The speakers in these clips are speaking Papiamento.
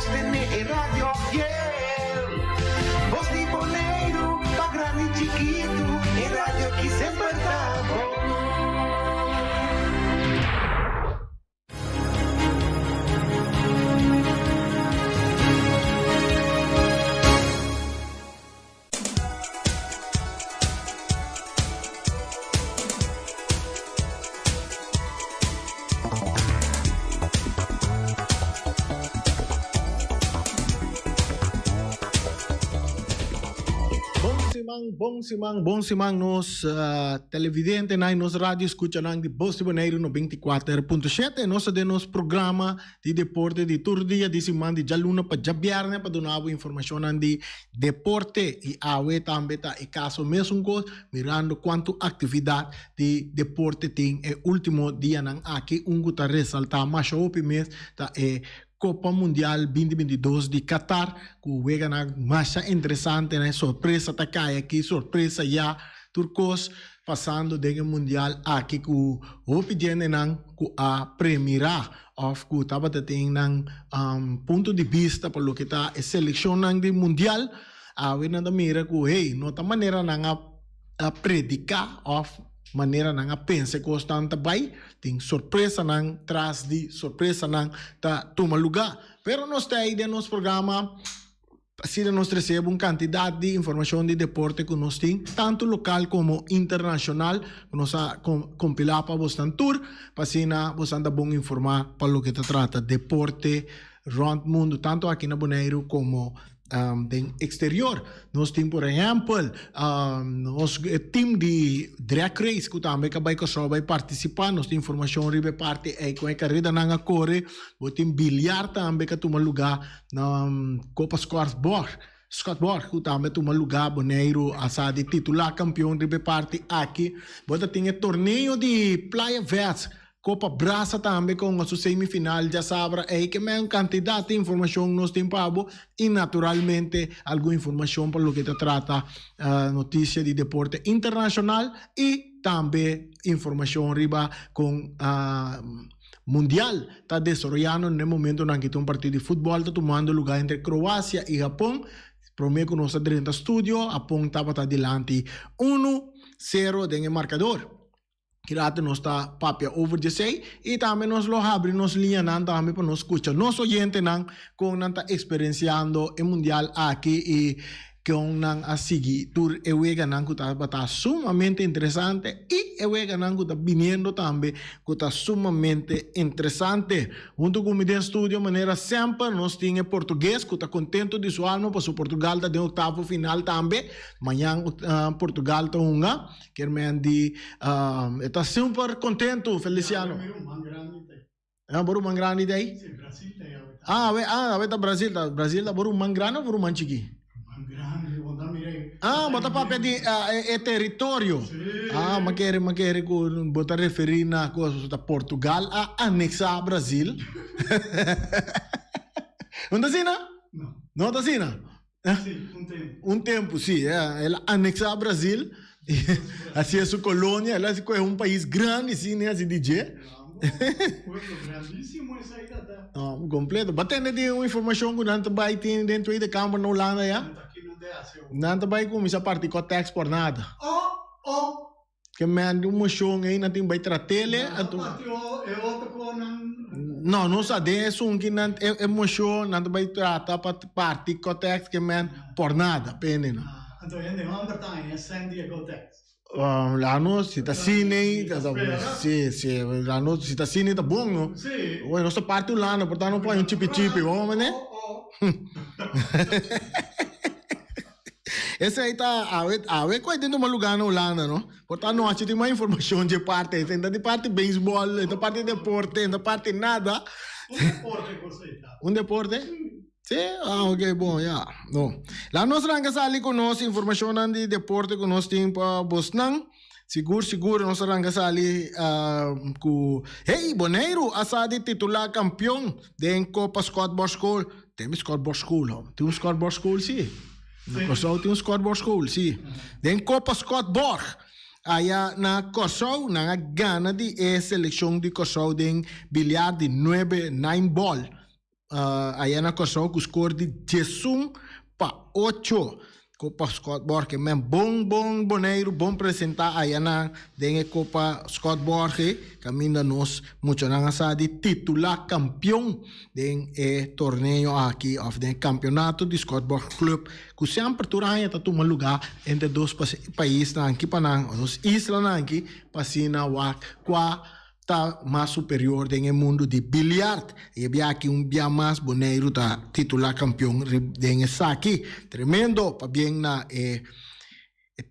Sostene e radio fiel. Bos di Boneiru, pa grandi i chikitu, e radio aki semper ta bon. Bon siman, bon siman, bon siman nos televidentenan y nos radio escuchanan di Bos di Boneiru 94.7. Nos ta den nos programa di deporte di tur dia di siman di djaluna pa djabierne pa duna bo informacionnan di deporte y awe tambe ta e caso mesun cos mirando cuanto actividad di deporte tin e ultimo dianan aki. Un cu ta resalta masha hopi mes ta e Copa Mundial binti 22 di Qatar cu weganan masha interesante, sorpresa ta cay aki, sorpresa ya, tur cos pasando den e mundial aki cu hopi djendenan cu a premira of cu tabata tin nan punto di bista pa loke ta e seleccionnan di mundial, awe nan ta mira cu hey, no ta manera nan a predica of manera nan a pensa e cosnan ta bay, tin sorpresanan tras di sorpresanan ta tuma luga. Pero nos ta ey den nos programa. Asina nos trese bo un kantidat di informashon di deporte ku nos tin, tantu lokal komo internashonal, ku nos a kompilá pa bosnan tur, pa asina bosnan ta bon informá pa loke ta trata deporte rònt mundu, tantu aki na Boneiru komo den eksterior. Nos tin por ehèmpel nos tim di drag race ku tambe ka bai Kòrsou bai partisipá, nos tin informashon riba e parti ei kon e karedanan a kore. Bo tin biliar tambe ka tuma lugá Na Copa Scott Borg, Scott Borg ku tambe a tuma lugá Boneiru a sa di titulá kampion riba e parti aki. Bo ta tin e torneo di Playa Vets, Copa Brasa tambe kon a su semifinal djasabra ei ke men kantidat di informashon nos tin pa bo i naturalmente algun informashon pa loke ta trata notisia di deporte internashonal i tambe informashon riba kon Mundial ta desaroyando na e momentonan ki ta un partido di futbòl ta tumando lugá entre Kroasia i Hapon. Promé ku nos a drenta studio, Hapon tabata dilanti unu, sero den e markador. Ki rato nos ta papia over di esei i tambe nos lo habri nos liñanan tambe pa nos skucha nos oyentenan kon nan ta eksperensiando e mundial aki i Kon nan a sigui tur e weganan ku tabata sumamente interesante i e weganan ku ta biniendo tambe ku ta sumamente interesante. Huntu ku mi den studio manera semper nos tin e portugues ku ta kontento di su alma pasobra Portugal ta den oktavo final tambe. Mañan Portugal ta hunga. Kermen di e ta super kontento Feliciano. Ah, bo ruman grandi ta ei? Sí, Brasil ta ei awe ta. Ah, awe, ah, awe ta Brasil. Ta Brasil ta bo ruman grandi of bo ruman chikí? Ruman grandi, bo ta mira ei. Ah, bo ta papia di e e teritorio. Sí. Ah, m'a kere, m'a kere ku bo ta referí na kos pasobra ta Portugal a aneksá Brasil. No ta asina? No. No ta asina? Sí, un tempu. Un tempu, sí. El a aneksá Brasil, hasié su kolonia, el a hasi kohe un pais grandi asina, e hasi di dje. Pueblo grandísimo esei ta ta. No, kompleto. Bo a tende di un informashon ku nan ta bai tin den Tweede Kamer na Hulanda ya? Nan ta ki nan ta hasi awor? Nan ta bai kuminsá parti kòtèks por nada. Oh, oh! Ke men di un moshon ei nan tin bai tratele anto. Nan ta parti e otro konan. No, no sa den esun ki nan e moshon nan ta bai trata pa parti kotèks ke men por nada pende nan. Anto hende hòmber ta haña sèn di e kotèks. La no si ta asina ei si si la no si ta asina ei ta bon no. Si. Bueno nos ta parti Hulanda por ta no por haña un chipi chipi bo mane. Esei ta awe awe ku e tin tuma lugá na Hulanda no. Por ta anochi tin mas informashon dje parti. Esei ta di parti beisbòl, e ta parti deporte, e ta parti nada. Un deporte ku esei ta. Un deporte? Si? Ah ok bon ya. No. Laat nos ranka sali ku nos informashonnan di deporte ku nos tin pa bosnan. Sigur sigur nos a ranka sali ku hey Boneiru a sa di titulá kampion den Kopa Scott Bosch School. Tin mi Scott Bosch School ho. Tin un Scott Bosch School si. Na Kòrsou tin un Scott Bosch School si. Den Kopa Scott Bosch aya na Kòrsou nan a gana di e selekshon di Kòrsou den biliar di nuebe nine ball. Aya na Kòrsou ku skor di 11-8. Kopa Scott Borge men bon bon Boneiru bon presentá aya na den e Kopa Scott Borge kaminda nos muchanan a sa di titulá kampion den e torneo aki òf den e kampionato di Scott Borge Club ku semper tur aña ta tuma lugá entre dos paisnan aki pa nan dos islanan aki pa asina wak kua ta mas superior den e mundu di biliard. E bia aki un bia mas Boneiru ta titula kampion den esaki. Tremendo pabien na e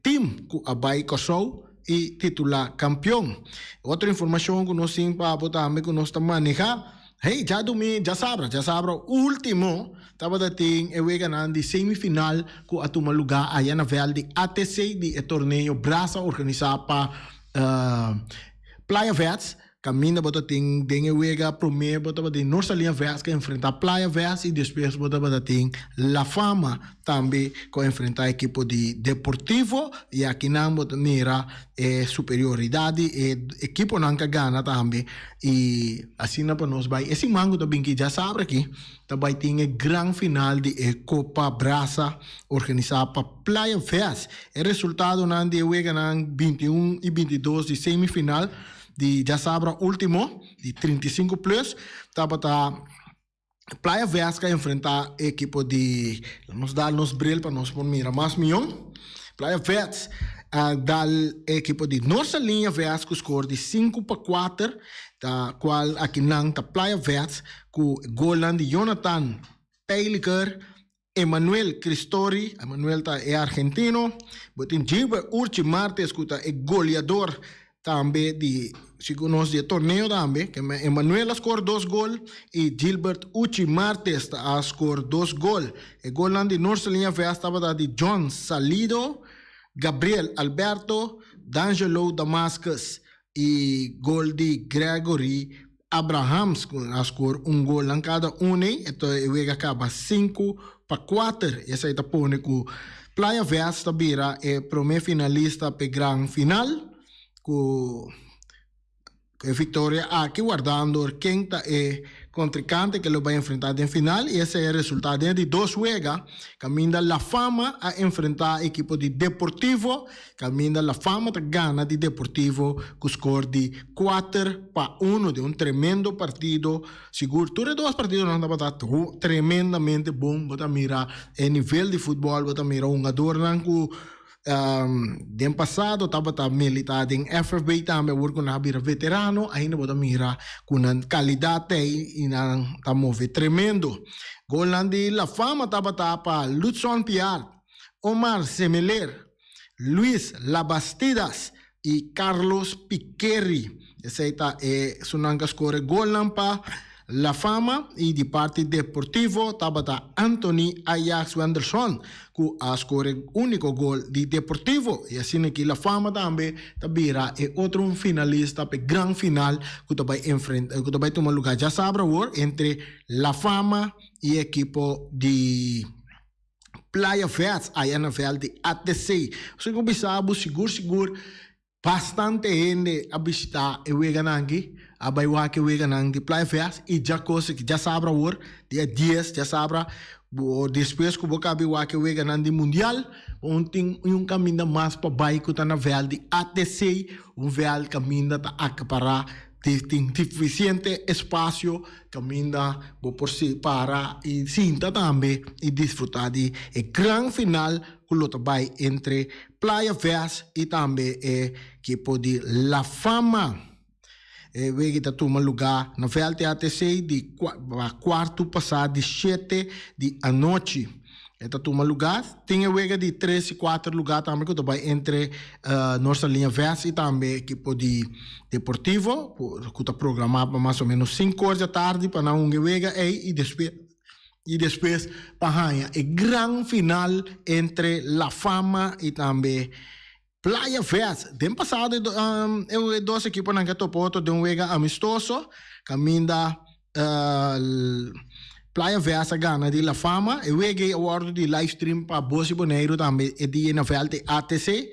team ku a bai Kòrsou i titula kampion. Otro informashon ku nos tin pa bo tambe ku nos ta maneha, hey djadumingu, djasabra, djasabra ultimo tabata tin e weganan di semifinal ku a tuma lugá aya na vèlt di ATC di e torneo Brasa organisá pa Playa Vets, kaminda bo ta tin den e wega promé bo tabatin Norsalina Vets ku a enfrentá Playa Vets i despues bo tabata tin La Fama tambe ku a enfrentá ekipo di Deportivo i akinan bo ta mira e superioridat di e ekiponan ku a gana tambe i asina pa nos bai e siman ku ta bin ki djasabra aki. Ta bai tin e gran final di e Copa Brasa organisá pa Playa Vest. E resultadonan di e weganan 21 i 22 di semifinal di djasabra ultimo di 35 plus tabata Playa Vest ka enfrentá e ekipo di, nos dal nos bril pa nos por mira mas mion. Playa Vest a dal e ekipo di Norsa Liña Vest ku skor di 5-4, ta kual akinan ta Playa Vest ku golnan di Jonathan Peiliker, Emanuel Cristori, Emanuel ta e argentino, bo tin Gilbert Urchi Martes ku ta e goleador tambe di sigun nos di e torneo tambe, Emanuel a skor dos gol i Gilbert Uchi Martes ta a skor dos gol. E golnan di Norselinha Vest tabata di John Salido, Gabriel Alberto, D'Angelo Damascus i gol di Gregory Abrahams ku a skor un gol nan kada un ei, eto e wega kaba 5-4. Esei ta pone ku Playa Vest ta bira e promé finalista p'e gran final ku e viktoria aki wardando ken ta e kontrinkante ke lo bai enfrentá den final i esei a resultá den di dos wega kaminda La Fama a enfrentá ekipo di Deportivo. Caminda La Fama ta gana di Deportivo cu score di 4-1 den un tremendo partido. Sigur tur e dos partidonan tabata tremendamente bon. Bo ta mira e nivel di futbol, bo ta mira hungadornan cu den pasado tabata milita den FFB tambe, awor cu nan a bira veterano, ainda bo ta mira cu nan calidad ta ey y nan ta move tremendo. Golnan di La Fama tabata pa Ludson Piar, Omar Semeler, Luis Labastidas y Carlos Piqueri. Esey ta e esunnan cu a score golnan pa La Fama y di parti Deportivo tabata Anthony Ajax Wenderson cu a score unico gol di Deportivo. Y asina aki La Fama tambe ta bira e otro un finalista p'e gran final cu ta bay enfrenta cu ta bay tuma lugar djasabra awor entre La Fama y e ekipo di Playa Vets aya na veld di ATC. Asina ku bisa bo sigur sigur bastante hende a bishita e weganan aki, a bai wak e weganan di Playa Vets i dja kos aki djasabra awor dia dies djasabra bo despues ku bo kabi wak e weganan di mundial bo no tin un kaminda mas pa bai ku ta na veld di ATC, un veld kaminda ta akapará tin sufisiente espasio Caminda bo por si para y sinta tambe y disfruta di e gran final cu lo ta bay entre Playa Vest y tambe e ekipo di La Fama. E wega ta tuma luga na veld TATC di cuarto pasa di shete di anochi. E ta tuma lugá. Tin e wega di tres i kuater lugá tambe ku ta bai entre Norsa Liña Vest i tambe ekipo di Deportivo ku ta programá pa mas o ménos sinku or dja tardi pa nan hunga e wega ei i despues i despues pa haña e gran final entre La Fama i tambe Playa Vest. Den pasado e dos ekiponan ke topa otro den un wega amistoso kaminda Playa Vest a gana di La Fama. E wega ei a wòrdu di live stream pa Bos di Boneiru tambe e dia na vèlt di ATC.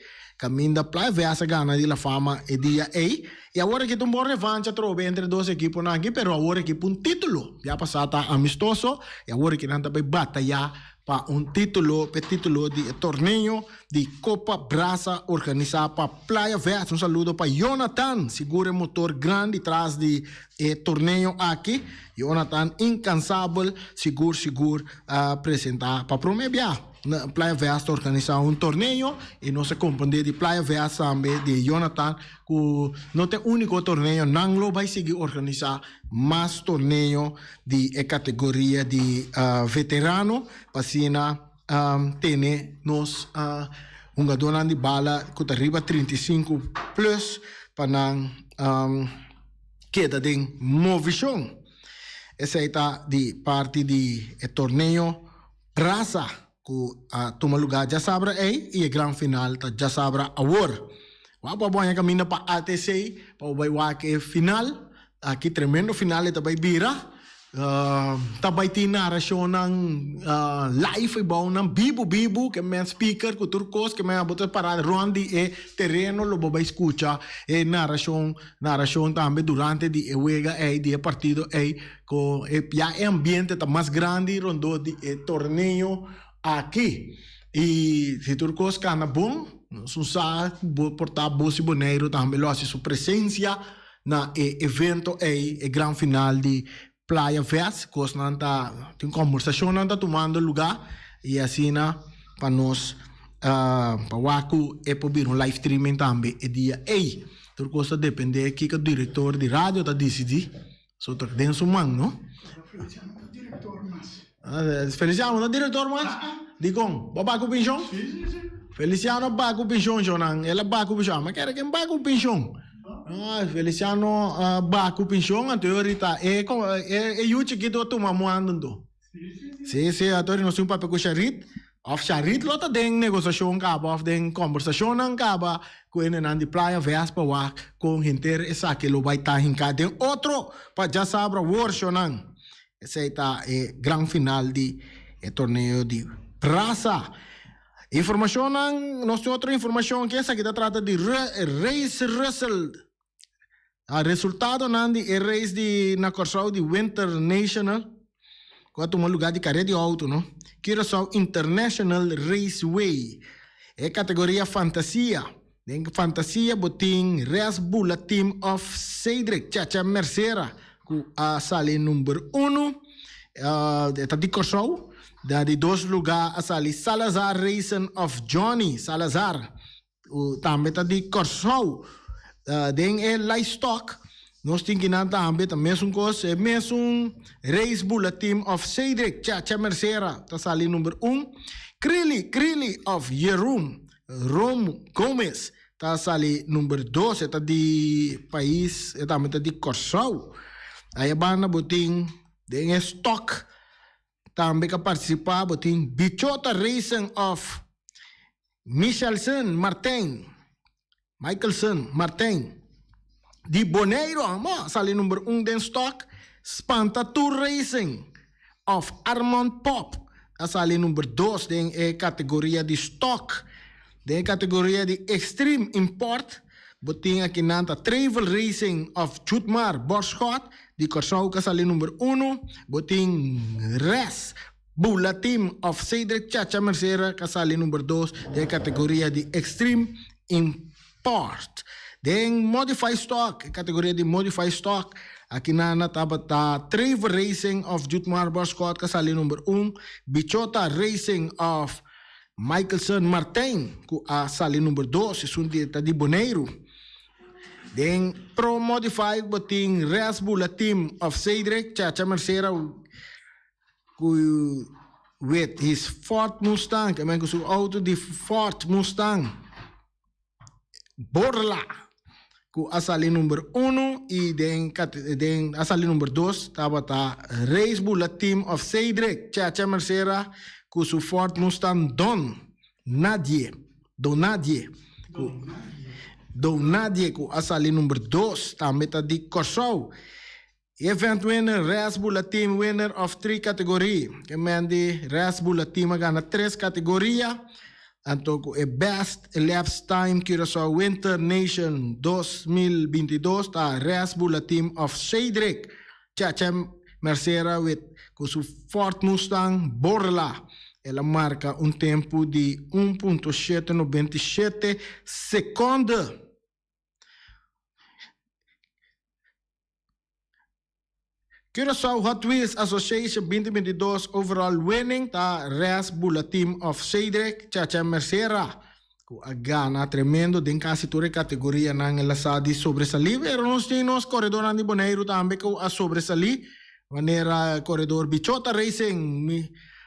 Kaminda Playa Vest a gana di La Fama e dia ei. I awor aki ta un bon revancha atrobe entre e dos ekiponan aki, pero awor aki pa un título. Ya pasá ta amistoso i awor aki nan ta bai batayá pa un título, pa e título di e torneo di Copa Brasa organisá pa Playa Vest. Un saludo pa Jonathan, sigur e motor grandi tras di e torneo aki. Jonathan incansabel, sigur sigur a presentá pa promé bia. Na Playa Vest ta organisá un torneo i nos a komprondé di Playa Vest tambe di Jonathan ku no ta e úniko torneo, nan lo bai sigui organisá mas torneo di e kategoria di veterano pa asina tene nos hungadónan di bala ku ta riba 35 plus pa nan keda den movishon. Esei ta di parti di e torneo Brasa ku a tuma lugá djasabra ei i e gran final ta djasabra awor. Wak bo a baña kaminda pa ATC pa bo bai wak e final. Aki tremendo final e ta bai bira. Ta bai tin narashonnan live ei nan bibu bibu ke men speaker ku tur kos ke men bo ta para rònt di e tereno lo bo bai skucha e narashon narashon tambe durante di e wega ei di e partido ei. Ku e ya e ambiente ta mas grandi rondó di e torneo aki. I si tur kos kana bon, nos un sa ku por ta Bosi Boneiru tambe lo hasi su presensia na e evento ei, e gran final di Playa Fest. Kosnan ta, tin kombersashonnan ta tumando lugá i asina pa nos pa wak ku e por bira un live streaming tambe e dia ei. Tur kos ta dependé kiko direktor di radio ta disidí. So ta den su man, no? Feliciano ta director mas. Feliciano ta director mas? Dikon? Bo a baku penshon? Si, si, si. Feliciano a baku penshon, shownan. El a baku penshon. Ama kere ken baku penshon. Ah, Feliciano a baku penshon, anto e orita e, e, e yu chikito a tuma muando anto. Sí, sí, atori nos tin un papia ku Sharit. Of Sharit lo ta den negosiashon kaba of den kombersashonnan kaba ku hendenan di Playa Vespa wak kon henter esaki lo bai ta hinká den otro pa djasabra worshonan. Esei ta e gran final di e torneo di Brasa. Informashonnan, nos tin otro informashon ku esaki ta trata di Race Russell. A resultadonan di e race di na Kòrsou di Winter National ku a tuma lugá di kare di outo no, Curaçao International Raceway. E kategoria Fantasia, den Fantasia bo tin Res Bula Team of Cedric Chacha Mercera ku a sali number uno, e ta di Kòrsou. Na di dos lugá a sali Salazar Racing of Johnny Salazar. Tambe ta di Kòrsou. Den e livestock nos tin kinan tambe ta mesun kos, e mesun Race Bula Team of Cedric Chacha Mercera ta sali number un. Krili Krili of Jeroen Rom Gomez ta sali number dos, e ta di pais, e tambe ta di Kòrsou. Aya banda bo tin den e stock Tambe ka partisipá bo tin Bichota Racing of Michelson Martijn, Michelson Martijn, di Boneiru amo a sali number un den stock, Spanta Tur Racing of Armand Pop a sali number dos den e kategoria di stock. Den e kategoria di Extreme Import bo tin akinan ta Travel Racing of Jutmar Borschot di Kòrsou ku a sali number uno, bo tin Res Bula Team of Cedric Chacha Mercera ku a sali number dos den e kategoria di Extreme Import. Den Modify Stock, e kategoria di Modify Stock, akinan na tabata Travel Racing of Jutmar Borschot ku a sali number un, Bichota Racing of Michelson Martijn ku a sali number dos, esun di ta di Boneiru. Den Pro Modified bo tin Res Bula Team of Cedric Chacha Mercera ku with his Ford Mustang, ke men ku su auto di Ford Mustang. Borla ku a sali number uno i den den a sali number dos tabata Race Bula Team of Cedric Chacha Mercera ku su Ford Mustang Don Nadie Don Nadie ku Don Nadie ku a sali number dos tambe ta di Kòrsou. Event winner Res Bula Team winner of tri kategoria. Ke men di Res Bula Team a gana tres kategoria. Anto ku e Best Elapsed Time Curaçao Winter Nation 2022 ta Res Bula Team of Cedric Chacha Mercera with ku su Ford Mustang Borla. El a marka un tempu di 1.797 sekonde. Curaçao Hot Wheels Association 2022 Overall Winning ta Res Bula Team of Cedric Chacha Mercera ku a gana tremendo den kasi tur e kategorianan. El a sa di sobresalí, pero nos tin nos koredornan di Boneiru tambe ku a sobresalí, manera koredor Bichota Racing,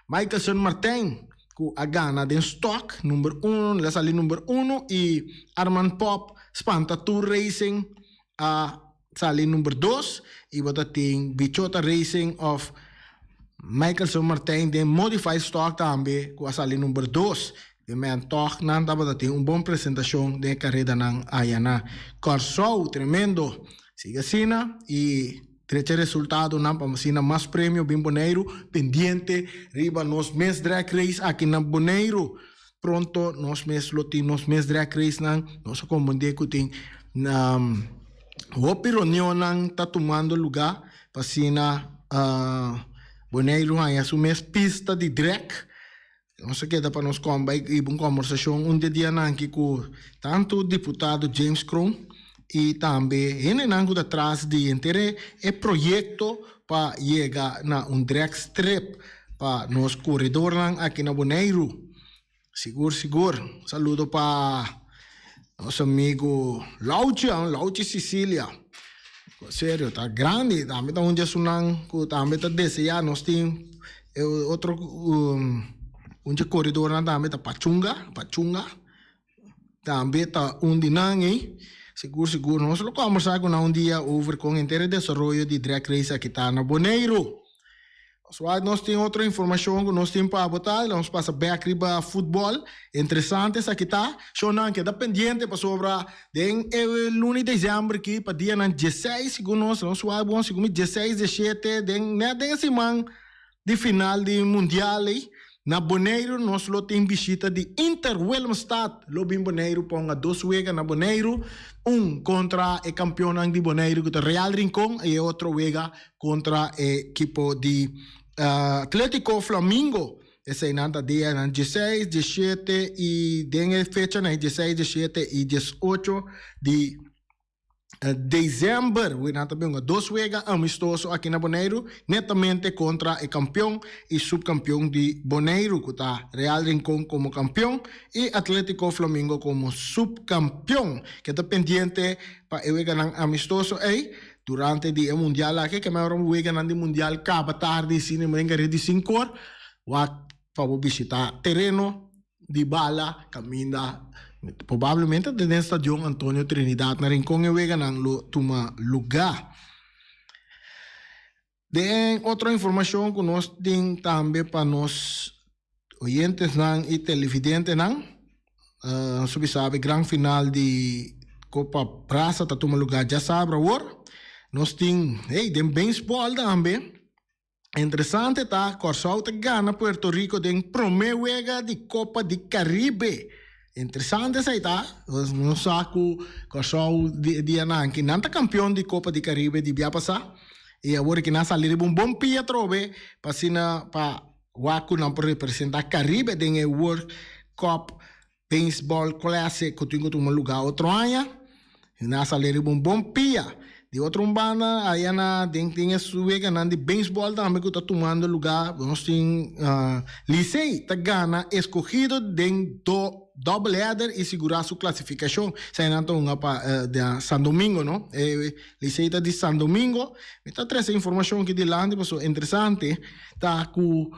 Michaelson Martijn ku a gana den stock number uno, el a sali number uno i Armand Pop Spanta Tur Racing a sali number dos y bo ta tin Bichota Racing of Michaelson Martijn den Modified Stock tambe cu a sali number dos. De men toch nan tabata tin un bon presentacion den e caredanan aya na Corsou. Tremendo! Sigui asina y drecha resultadonan pa asina mas premio bin Boneiru pendiente riba nos mes drag race aki na Boneiru. Pronto nos mes lo tin nos mes drag race nan. Nos a comprende cu tin hopi reunionnan ta tumando luga pa asina Boneiru haña su mes pista di drag. Nos a keda pa nos bai hiba un combersacion un di e dianan aki cu tanto diputado James Kroon y tambe hendenan cu ta tras di henter e proyecto pa yega na un drag strip pa nos koredornan aki na Boneiru. Sigur sigur. Saludo pa nos amigo Lauchi, Lauchi Sicilia. Serio, ta grandi. Tambe ta un di esunnan ku tambe ta deseá. Nos tin e otro un di e koredornan tambe ta Pachunga, Pachunga. Tambe ta un di nan ei. Sigur sigur nos lo kombersá ku nan un dia over kon henter e desaroyo di drag race aki ta na Boneiru. Oswald nos tin otro informashon ku nos tin pa bo ta, nos pasa bek riba futbòl. Interesante esaki ta. Shownan keda pendiente pasobra den e luna di desèmber aki pa dianan dieseis segun nos, nos wak bon segun mi dieseis, dieshete den nèt den e siman di final di mundial ei na Boneiru nos lo tin bishita di Inter Willemstad lo bin Boneiru ponga dos wega na Boneiru un kontra e kampionnan di Boneiru ku ta Real Rincon i e otro wega kontra e ekipo di Atletico Flamingo eseinan ta dianan dieseis, diesshete i den e fechanan ei dieseis, diesshete i diesocho di December we nan ta bin dos wega amistoso aki na Boneiru netamente kontra e kampion i subkampion di Boneiru ku ta Real Rincon komo kampion i Atletico Flamingo komo subkampion. Ke ta pendiente pa e weganan amistoso ei durante di e mundial aki ke mehor weganan di mundial kaba tardi asina meren kare di sinkor wak pa bo bishita tereno di bala kaminda probablemente ta den Stadion Antonio Trinidad na Rincon e weganan lo tuma luga. Den otro informashon ku nos tin tambe pa nos oyentesnan i televidentenan, nos a bisa e gran final di Kopa Brasa ta tuma luga djasabra awor. Nos tin, hey, den beisbòl tambe. Interesante ta, Kòrsou ta gana Puerto Rico den promé wega di Kopa di Karibe. Interesante esei ta, nos sa ku Kòrsou di e dianan aki nan ta kampion di Kopa di Karibe di bia pasá i awor ki nan sali riba un bon pia atrobe pa asina pa wak ku nan por representá Karibe den e World Cup Baseball Classic ku tin ku tuma lugá otro aña. Nan a sali riba un bon pia. Di otro un banda aya na den tin e weganan di baseball tambe ku ta tumando lugá. Nos tin Licey ta gana Escogido den do double header i sigurá su klasifikashon. Esei nan ta hunga pa San Domingo no. E Licey ta di San Domingo. Mi ta trese informashon aki dilanti pasobra interesante ta ku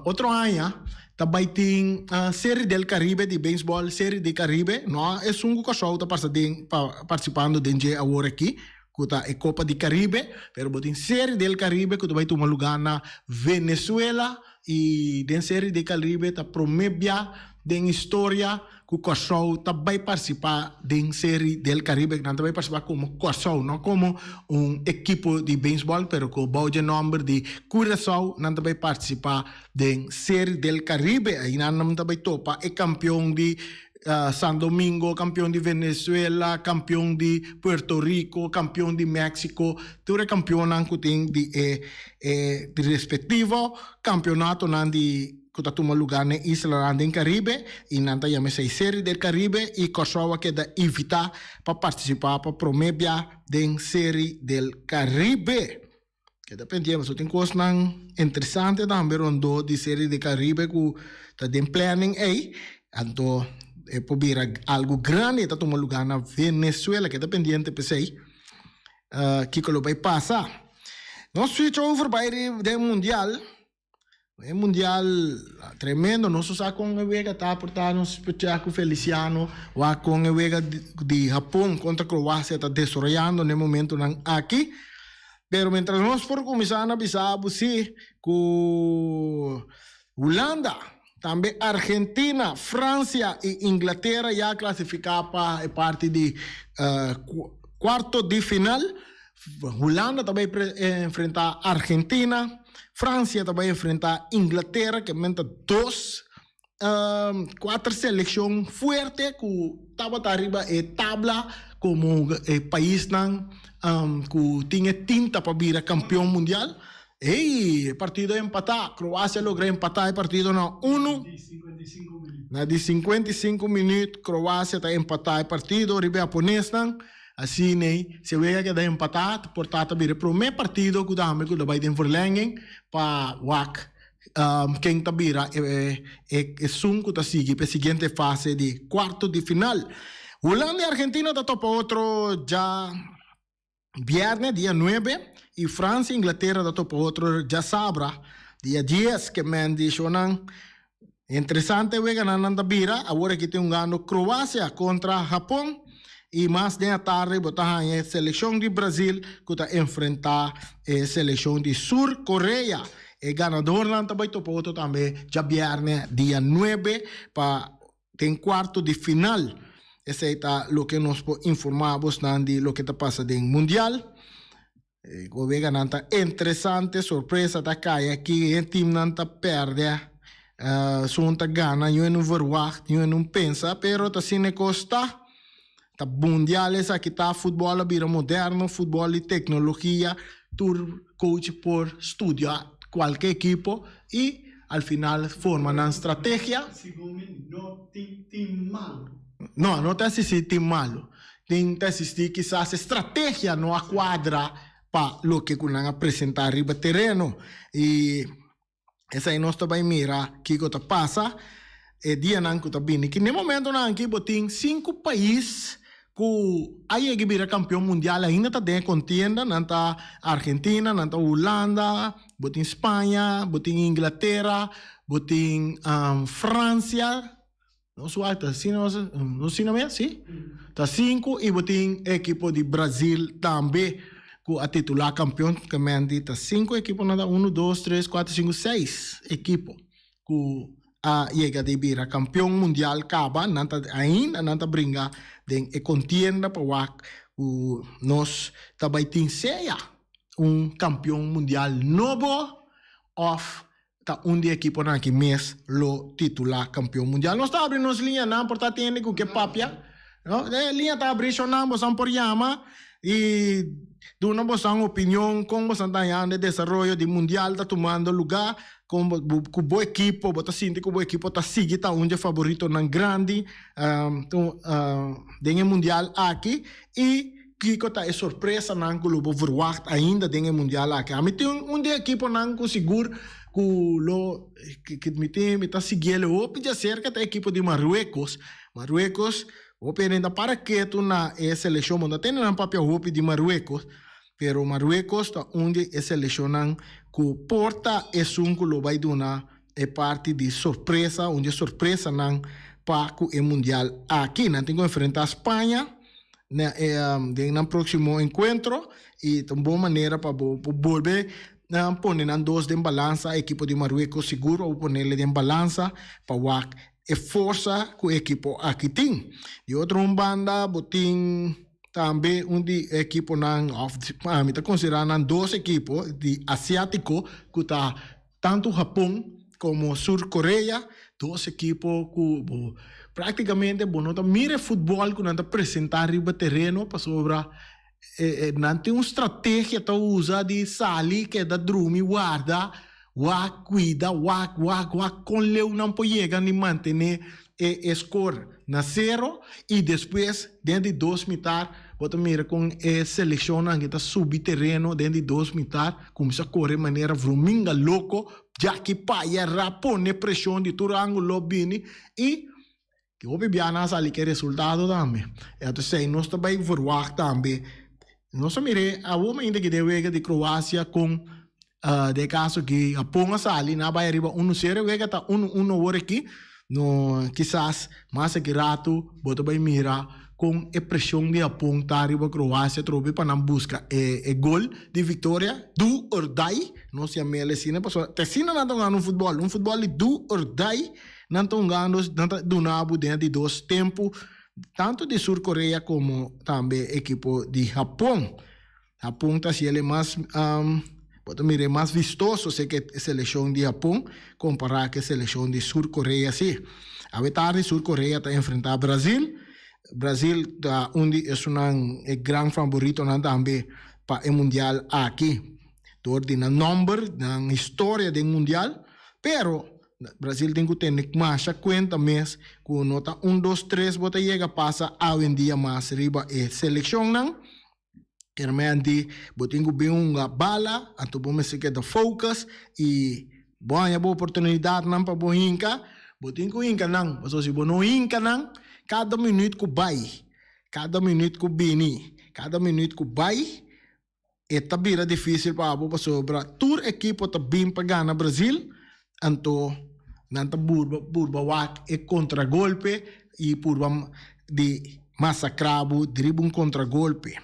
otro aña Ta bai tin Serie del Caribe di beisbòl, Serie di Caribe, no esun ku Kòrsou ta pasa den partisipando den dje awor aki, ku ta e Kopa di Caribe, pero bo tin Serie del Caribe ku ta bai tuma lugá na Venezuela i den Serie di Caribe ta promé bia. den historia ku Kòrsou ta bai partisipá den Seri del Caribe. Nan ta bai partisipá komo Kòrsou, no komo un ekipo di beisbòl, pero ku bou dje nòmber di Curaçao nan ta bai partisipá den Seri del Caribe. Einan nan ta bai topa e kampion di San Domingo, kampion di Venezuela, kampion di Puerto Rico, kampion di Mexico, tur e kampionnan ku tin di e e respektivo kampionatonan di ku ta tuma lugá na e islanan den Karibe i nan ta yama esei Seri del Karibe i Kòrsou a keda invitá pa partisipá pa promé bia den Seri del Karibe. Keda pendiente pasobra tin kosnan interesante tambe rondó di Seri del Karibe ku ta den planning ei anto e por bira algu grandi e ta tuma lugá na Venezuela. Keda pendiente p'esei kiko lo bai pasa. Nos switch over bai riba den mundial. E mundial tremendo, nos no sa kon e wega ta por ta nos specia ku Feliciano wak kon e wega di Japon kontra Kroasia ta desaroyando na e momentonan aki. Pero mientras nos por kuminsá na bisa bo si ku Hulanda, tambe Argentina, Fransia i Inglatera ya klasifiká pa e parti di kuarto di final. Hulanda ta bai enfrentá Argentina, Fransia ta bai enfrentá Inglatera, ke men ta dos kuater selekshon fuerte ku tabata riba e tabla komo e paisnan ku tin e tinta pa bira kampion mundial. Ey, e partido a empatá, Kroasia logra empatá e partido na unu. Na di 55 minüt Kroasia ta empatá e partido riba e haponesnan. Asina ei, si e wega keda empatá, por ta ta bira e promé partido ku ta hamber ku ta bai den verlenging pa wak ken ta bira esun ku ta sigui pa e siguiente fase di kuarto di final. Hulanda i Argentina ta topa otro dja bièrnè dia nuebe i Fransia i Inglatera ta topa otro djasabra dia dies. Ke men di shownan Interesante weganan nan ta bira, awor aki tin hungando Kroasia kontra Hapon i mas den atardi bo ta haña e selekshon di Brazil ku ta enfrentá e selekshon di Sur Korea. E ganadornan ta bai topa otro tambe djabièrnè dia nuebe pa den kuarto di final. Esei ta loke nos por informá bosnan di loke ta pasa den Mundial. E weganan ta interesante, sorpresa ta kai aki, e teamnan ta pèrdè, esun ta gana, yu no verwagt, yu no pensa, pero ta asina e kos ta. Ta mundial esaki ta, futbòl a bira moderno, futbòl di teknologia, tur coach por studia kualke ekipo i al final forma nan strategia. Segun mi no tin team malu. No, no ta asistí team malu. Tin ta existi kisas e strategia no a cuadra pa loke cu nan a presenta riba tereno y esai nos ta bay mira kico ta pasa e dianan cu ta bini. Ki n'e momentonan aki bo tin cinco pais cu a yega bira campeon mundial ainda ta den e contienda, nan ta Argentina, nan ta Hulanda, bo tin Spaña, bo tin Inglatera, bo tin Francia. Nos wak ta asina nos no asina mes si ta sinku i bo tin ekipo di Brazil tambe ku a titulá kampion kementi ta sinku ekipo nan ta unu dos tres kuater sinku seis ekipo ku a yega di bira kampion mundial kaba nan ta ainda nan ta bringa den e kontienda pa wak ku nos ta bai tin sea un kampion mundial nobo òf Ta un di ekiponan aki mes lo titulá kampion mundial. Nos ta abri nos liñanan por ta tende ku ke papia. No, e liña ta abri shonnan bosan por yama i duna bosan opinion kon bosan ta hañando e desaroyo di mundial ta tumando lugá, kon bo ku bo ekipo bo ta sinti ku bo ekipo ta sigui ta un di e faboritonan grandi den e mundial aki i Kiko ta e sorpresanan ku lo bo verwagt ainda den e mundial aki? Ami tin un di e ekiponan ku sigur ku lo mi tin mi ta siguiel hopi djaserka ta e ekipo di Marruecos. Marruecos hopi hende ta para ketu na e selekshon, bo no ta tende nan papia hopi di Marruecos, pero Marruecos ta un di e selekshonnan ku por ta esun ku lo bai duna e parti di sorpresa, un di e sorpresanan pa ku e mundial aki. Nan tin ku enfrentá Spaña. na e den nan próksimo enkuentro i ta un bon manera pa bo por bolbe pone nan dos den balansa, ekipo di Marruecos sigur bo por ponele den balansa pa wak e forsa ku e ekipo aki tin. Di otro un banda bo tin tambe un di e ekiponan òf ami ta konsiderá nan dos ekipo di asiátiko ku ta tantu Hapon komo Sur Korea, dos ekipo ku bo práktikamente bo no ta mira e futbòl ku nan ta presentá riba tereno pasobra nan tin un strategia ta usa di sali keda drumi warda wak kuida wak wak wak kon leu nan por yega di mantené e skor na sero i despues den di dos mitar bo ta mira kon e selekshonnan aki ta subi tereno den di dos mitar kuminsá kore manera vruminga loko djaki paya ra pone preshon di tur ángulo bini i Hopi bia nan a sali ku e resultado tambe. Entonces ei nos ta bai verwagt tambe. Nos a mir'é awor mainta ki den wega di Kroasia kon den e kaso aki Hapon a sali, nan a bai ariba uno sero, e wega ta uno uno awor aki. No kisas mas aki ratu bo ta bai mira kon e preshon di Hapon ta riba Kroasia atrobe pa nan buska e gol di viktoria, do or die, nos yam'el asina pasobra te asina nan ta hungando un futbòl, un futbòl di do or die. Nan ta hungando, nan ta duna bo den di dos tempu, tantu di Sur Korea komo tambe ekipo di Hapon. Hapon ta hasiel e mas, bo ta mira e mas vistoso si ke e selekshon di Hapon kompará ku e selekshon di Sur Korea si. Awe tardi Sur Korea ta enfrentá Brazil. Brazil ta un di esunnan e gran faboritonan tambe pa e mundial aki dor di nan nòmber, nan historia den mundial, pero Brasil tin ku tene masha kuenta mes ku no ta un dos tres bo ta yega pasa awendia mas riba e selekshonnan. Kermenti bo tin ku bin hunga bala anto bo mester keda focus i bo haña bo oportunidatnan pa bo hinka, bo tin ku hinka nan pasobra si bo no hinka nan kada minüt ku bai, kada minüt ku bini, kada minüt ku bai E ta bira dificil pa abo pasobra tur ekipo ta bin pa gana Brazil, anto nan ta burba purba wak e contragolpe y purba di masacra bo riba un contragolpe.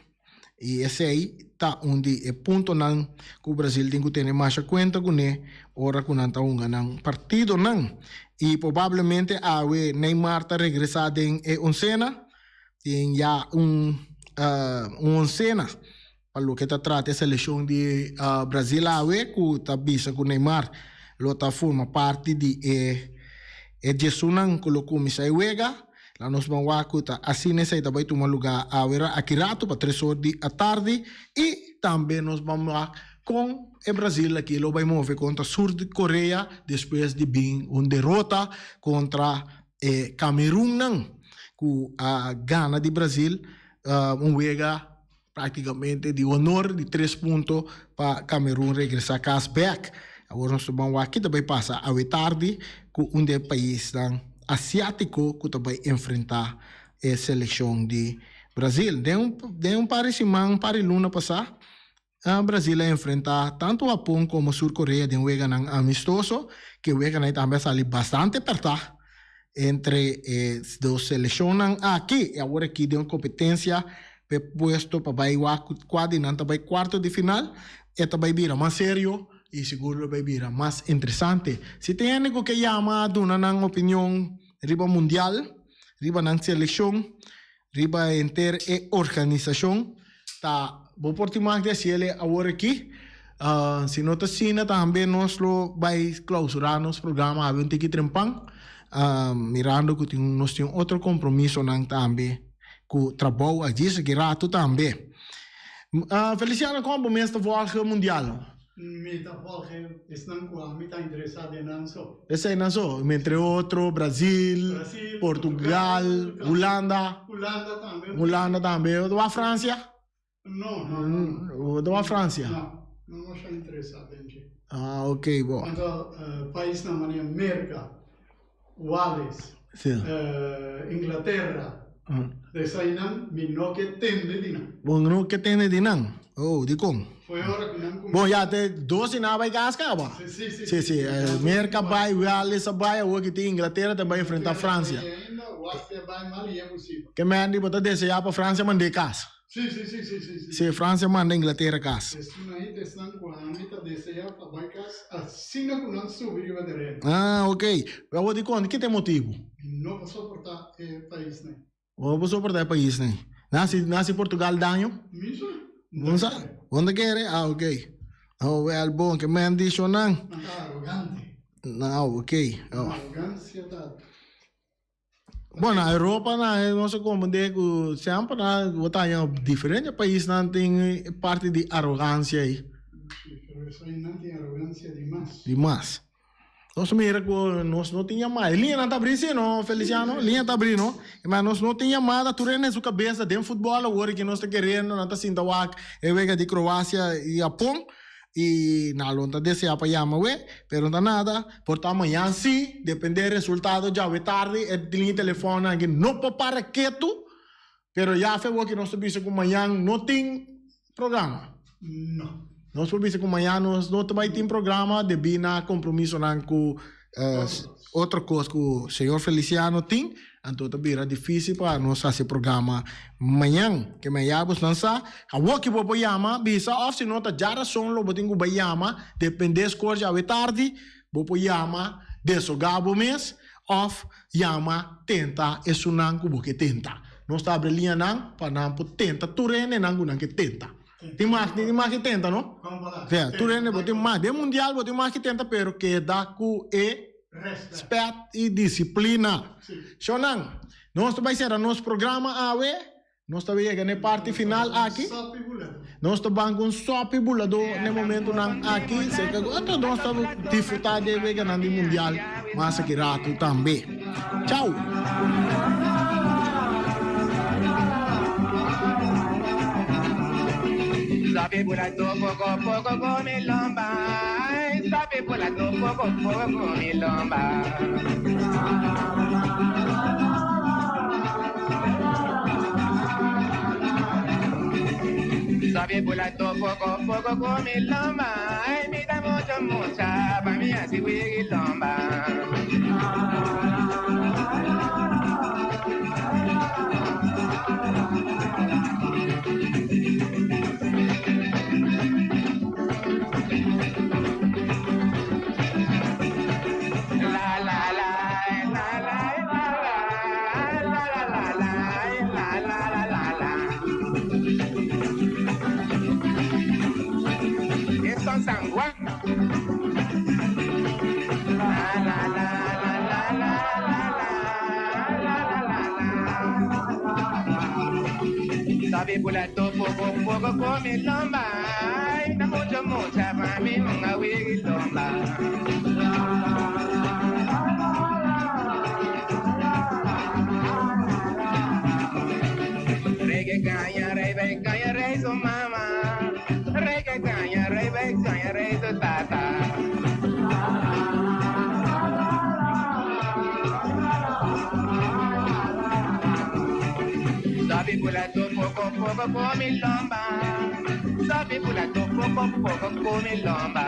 Y esey ta un di e puntonan cu Brazil tin cu tene masha cuenta cune ora cu nan ta hunga nan partidonan. Y probablemente awe Neymar ta regresa den e oncena. Tin ya un un oncena pa loke ta trata e seleccion di Brazil awe cu ta bisa cu Neymar lo ta forma parti di e e diesunnan cu lo cuminsa e wega. La nos ban wak cu ta asina esey ta bay tuma luga awe aki rato pa tres or di atardi y tambe nos ban wak con e Brazil aki lo bay move contra Sur Korea despues di bin un derota contra E Cameroennan cu a gana di Brazil un wega practicamente di honor di tres punto pa Cameroen regresa cas bek. Awor nos ta ban wak ki ta bay pasa awe tardi cu un di e paisnan asiatico cu ta bay enfrenta e seleccion di Brazil. Den un par di siman, un par di luna pasa Brazil a enfrentá tantu Hapon komo Sur Korea den weganan amistoso, ku e weganan ei tambe a sali bastante pèrtá entre e dos selekshonnan aki. I awor aki den un kompetensia pa e puesto pa bai wak kua di nan ta bai kuarto di final, e ta bai bira mas serio i sigur lo bai bira mas interesante. Si tin hende ku ke yama duna nan opinion riba mundial, riba nan selekshon, Riba henter e organisashon ta bo por tin mas di hasiel e awor aki. Si no ta asina tambe nos lo bai klausurá nos programa awe un tiki trempan mirando ku tin nos tin otro kompromisonan tambe ku trabou a djis aki ratu tambe. Feliciano kon bo mes ta volge mundial? Mi ta volge esnan ku ami ta interesá den nan so. Eseinan so, entre otro Brazil, Brasil, Portugal, Hulanda. Hulanda tambe. Hulanda tambe. Bo ta wak Francia? No, no, no. Bo ta wak Francia? No, no masha interesá den dje. Ah, ok, bo. Anto paisnan manera Merka, Wales, Inglaterra, esainan mi no ke tende di nan. Bo no ke tende di nan? Oh, dikon? Foi ora ku nan kuminsá. Bon, ya te dos di nan a bai kas kaba. Si, si, si. Si, si. Merka bai, Wales a bai, awor ki tin Inglaterra ta bai enfrentá Fransia. Inglaterra ta bai ainda, Wales a bai mal i e musiba. Ke mèn di bo ta deseá pa Fransia mand'é kas? Sí, sí, sí, sí, sí, sí. Sí, Francia a manda Inglatera kas. Esun ahí ta esnan ku ami ta deseá pa bai kas asina ku nan subi riba tereno. Ah, ok. Pero awor dikon? Ki ta e motibu? Mi no por soportá e paisnan. Bo no por soportá e paisnan. Nan hasi, nan hasi Portugal daño? Mi sa. Bo no sa? Bo no ta kere? Ah, ok. Oh, wèl, bon, ke men di shonnan? Nan ta arogante. Ah, ok. Nan arogansia ta. Bon, na Europa na nos a comprende cu semper na bo ta haña diferente paisnan tin e parti di arogancia ei. Sí, pero esei nan tin arogancia di mas. Di mas. Nos mira cu nos no tin yamada. E liñanan ta abri si no, Feliciano? Liña ta abri no? Ma nos no tin yamada. Tur hende den su cabeza den futbol awor ki nos ta keriendo nan ta sinta wak e wega di Croacia y Japon. Y nan lo ta desea pa yama we, pero no ta nada. Por ta mañan si, depende e resultado djawe tardi, e liña telefonnan aki no por para ketu, pero ya fe awor ki nos ta bisa cu mañan no tin programa. No. Nos por bisa cu mañan nos no ta bay tin programa debi na compromisonan cu otro cos cu señor Feliciano tin, anto ta bira dificil pa nos haci programa mañan. Ke men ya bosnan sa, awor ki bo por yama bisa of si no ta djarason lo bo tin cu bay yama, depende score djawe tardi, bo por yama desoga bo mes of yama tenta esunnan cu bo ke tenta. Nos ta abri liñanan pa nan por tenta tur hendenan cu nan ke tenta. Tin mas, tin mas ki tenta, no? Sea, tur hende bo tin mas. Den mundial bo tin mas ki tenta, pero keda ku e respet i disiplina. Shownan, nos ta bai sera nos programa awe. Nos ta yega na e parti final aki. Nos ta ban ku un sopi buladó na e momentunan aki. Serka ku anto nos ta disfrutá di e weganan di mundial mas aki ratu tambe. Chau! Sabi bulato poco poco con mi lomba. Ay, sabi bulato poco poco con mi lomba. Sabi bulato poco poco con mi lomba. Ay, mi da mucho mucha pa mi así wigi lomba. La la la la la la la la la la la la la la la. Esto es San Juan. La la la la la la la la la la la. Sabi bulato poco poco con mi lomba. Ay, da mucho mucha pa mi unga wigi lomba. Rey que caña, rey ve caña, rey su mama. Rey que caña, rey ve caña, rey su tata. Sabi bulato poco poco con mi lomba. Sabi bulato poco poco con mi lomba.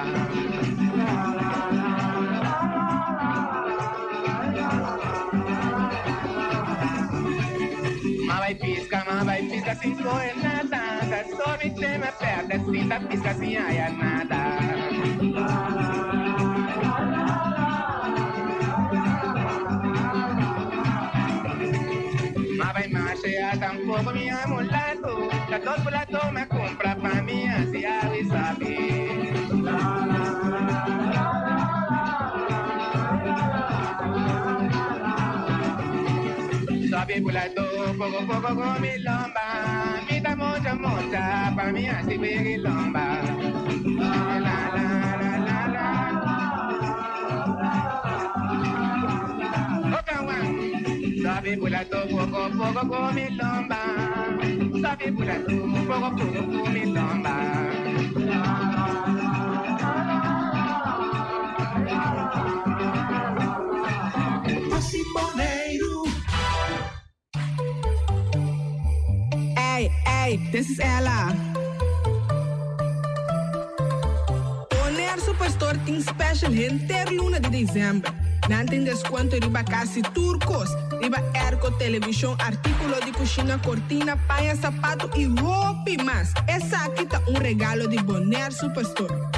Ma bai pisca, ma bai pisca sin coge nada. Ta sobi tema perde, sin ta pisca sin haya nada. Ma bai marcha tampoco mi amulato. Ta dos mulato me compra pa mi así awi sabi. Sabi mulato poco poco con mi lomba. Mi ta mucha mucha pa mi así wigi lomba. La la la la la. Okawan. Sabi mulato poco poco con mi lomba. Sabi mulato poco poco con mi lomba. Ey, ey, this is Ella. Bonaire Superstore tin special henter luna di december. Nan tin descuento riba casi tur cos, riba airco. Elektróniko, televishon, artíkulo di kushina, kortina, paña, sapatu i hopi mas. Esaki ta un regalo di Bonaire Superstore.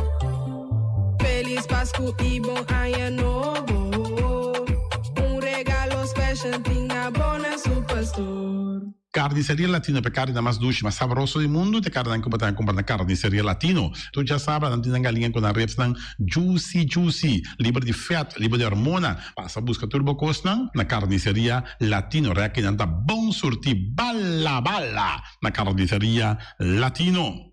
Felis Pasku i bon aña nobo. Un regalo special tin na Bonaire Superstore. Carniceria Latino p'e carninan mas dushi, mas sabroso di mundu, t'e carninan cu bo ta cumpra na Carniceria Latino. Tur djasabra nan tin nan galiña cu nan ribsnan juicy juicy, liber di vet, liber di hormona. Pasa busca tur bo cosnan na Carniceria Latino. Rekinan ta bon surti bala bala na Carniceria Latino.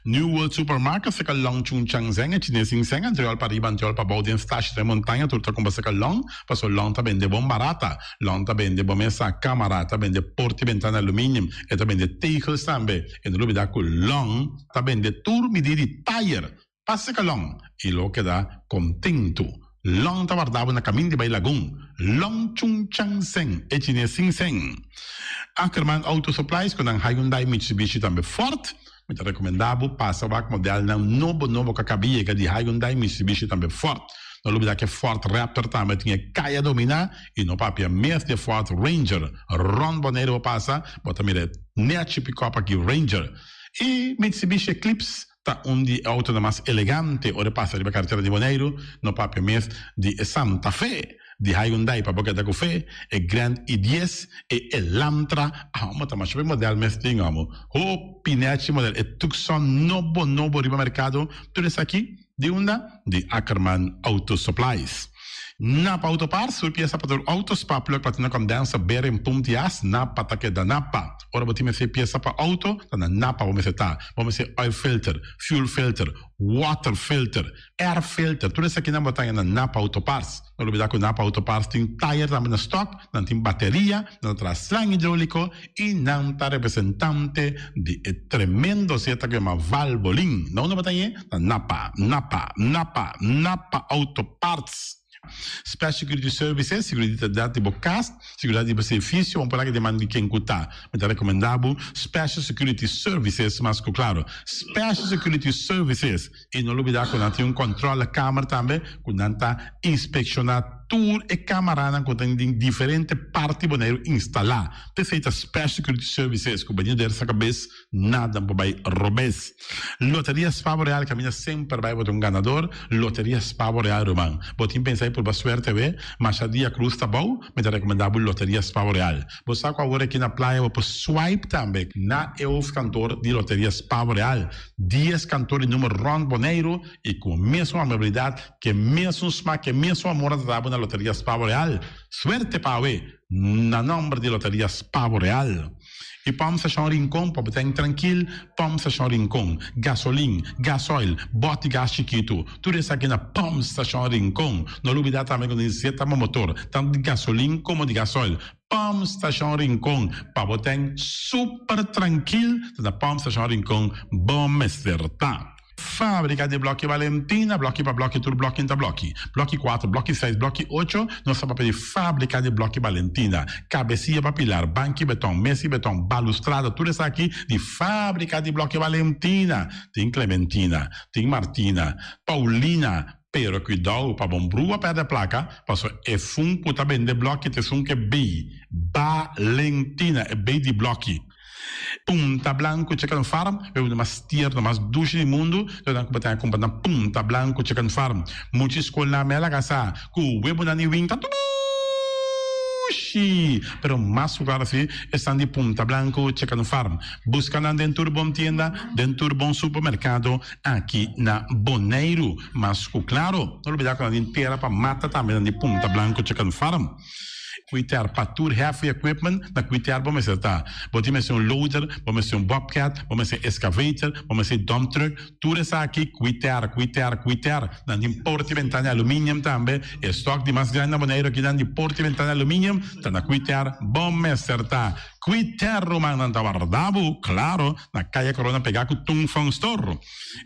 New World Supermarket seka long Chung Chang Zeng e chines sin seng antriol pa riba antriol pa bou den stashi den montaña tur ta kumpra seka long paso long ta bende bon barata long ta bende bo mesa kamara ta bende porta y bentana aluminium e ta bende tegels tambe e no lubida ku long ta bende tur midi di tayer pa seka long y lo keda kontentu long ta warda bo na kamin di bai lagun long Chung Chang Zeng e chines sin seng Ackerman Auto Supplies ku nan Hyundai Mitsubishi tambe Ford. Mi ta rekomendá bo pasa wak modelnan nobo nobo ku a kaba yega di Hyundai, Mitsubishi tambe Ford. No lubidá ku e Ford Raptor tambe tin e kaya dominá i no papia mes di e Ford Ranger. Rònt Boneiru bo pasa, bo ta mira e nèchi pikòp aki Ranger. I Mitsubishi Eclipse ta un di e outonan mas elegante ora e pasa riba karetera di Boneiru, no papia mes di e Santa Fe. Di Hyundai pa bo keda ku fe, e Grand i dies, e Elantra, amo ta masha hopi model mes tin amo. Hopi nechi model, e Tucson nobo nobo riba merkado, tur esaki di unda? Di Ackerman Auto Supplies. Napa Auto Parts, tur piesa pa tur auto, spark plug, platina condenser, bearing, pump di as, Napa ta keda Napa. Ora bo tin mester piesa pa auto, ta na Napa bo mester ta. Bo mester oil filter, fuel filter, water filter, Air filter, tur esakinan bo ta haña na Napa Auto Parts. No lubida ku Napa Auto Parts tin tayer tambe na stock, nan tin bateria, nan ta traha slang hidroliko i nan ta representante di e tremendo zeta ku yama Valvoline. Na unda bo ta hañ'é? Na Napa, Napa, Napa, Napa Auto Parts. Special Security Services, Seguridat di bo kas, seguridat di bo servicio, bo por laga deman di ken ku ta. Mi ta rekomendá bo Special Security Services mas ku klaro. Special Security Services. I no lubidá ku nan tin un kòntròlekamer tambe ku nan ta inspekshoná tur e kamaranan ku tin den diferente parti Boneiru instalá. P'esei ta Special Security Services ku bini der sa kabes nada por bai robes. Loteria Spavo Real kaminda semper bai bo ta un ganador. Loteria Spavo Real ruman. Bo tin pensa di purba suerte awe? Masha dia krus ta bou, mi ta rekomendá bo Loteria Spavo Real. Bo sa ku awor aki na playa bo por swipe tambe na e hoofdkantoor di Loteria Spavo Real. Dies kantoor di numer rònt Boneiru i ku mesun amabilidat, ku e mesun smak, ku e mesun amor a trata bo na Loteria Spavo Real. Suerte pa awe! Na nòmber di Loteria Spavo Real. I Pòmp Stashon Rincon pa bo ta trankil, Pòmp Stashon Rincon, gasolin, gasoil, bòt di gas chikitu, tur esaki na Pòmp Stashon Rincon. No lubidá tambe ku nesesita bo motor, tantu di gasolin komo di gasoil. Pòmp Stashon Rincon, pa bo ten super trankil, ta na Pòmp Stashon Rincon bo mester ta. Fábrika di blòki Valentina, blòki pa blòki, tur blòki ta blòki. Blòki kuater, blòki seis, blòki ocho, nos ta papia di fábrika di blòki Valentina. Kabesia pa pilar, banki beton, mesa di beton, balustrada, tur esaki di fábrika di blòki Valentina. Tin Clementina, tin Martina, Paulina, pero kuidou pa bon brua pèrdè plaka, pasobra e fun ku ta bende blòki ta esun ku e bei, Valentina, e bei di blòki. Punta Blanco Chicken Farm, e un mas tierno, mas dushi di mundu, lo nan ku bo ta kumpra na Punta Blanco Chicken Farm. Mucha skolnan me a laga sa ku webonan di win ta dushi, pero mas ku klaro si esnan di Punta Blanco Chicken Farm. Buska nan den tur bon tienda, den tur bon supermerkado aki na Boneiru. Mas ku klaro, no lubida ku nan tin tera pa mata tambe nan di Punta Blanco Chicken Farm. Cuiter pa tur heavy equipment na cuiter bo mester ta. Bo tin mester un loader, bo mester un bobcat, bo mester excavator, bo mester dump truck, tur esaki cuiter, cuiter, cuiter. Nan tin porta y ventana aluminium tambe. E stock di mas grandi na Boneiru aki nan di porta y ventana aluminium ta na cuiter bo mester ta. Kuiter rumannan ta warda bo, klaro, na Kaya Corona pegá ku Tung Fong Store.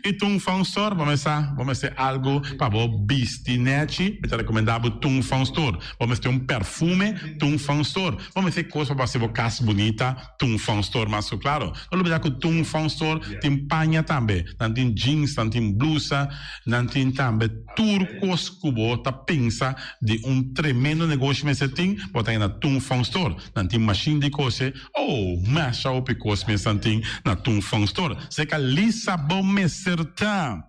I Tung Fong Store, bo mester, bo mester algu pa bo bisti nèchi, mi ta rekomendá bo Tung Fong Store. Bo mester un perfume, Tung Fong Store. Bo mester kos pa bo hasi bo kas bunita, Tung Fong Store mas ku klaro. No lubidá ku Tung Fong Store tin paña tambe. Nan tin jeans, nan tin blusa, nan tin tambe tur kos ku bo ta pensa di un tremendo negoshi mester tin, bo ta na Tung Fong Store. Nan tin mashin di kose, oh, masha hopi kos mes nan tin na Tung Fong Store. Seka Lisa bo mester ta.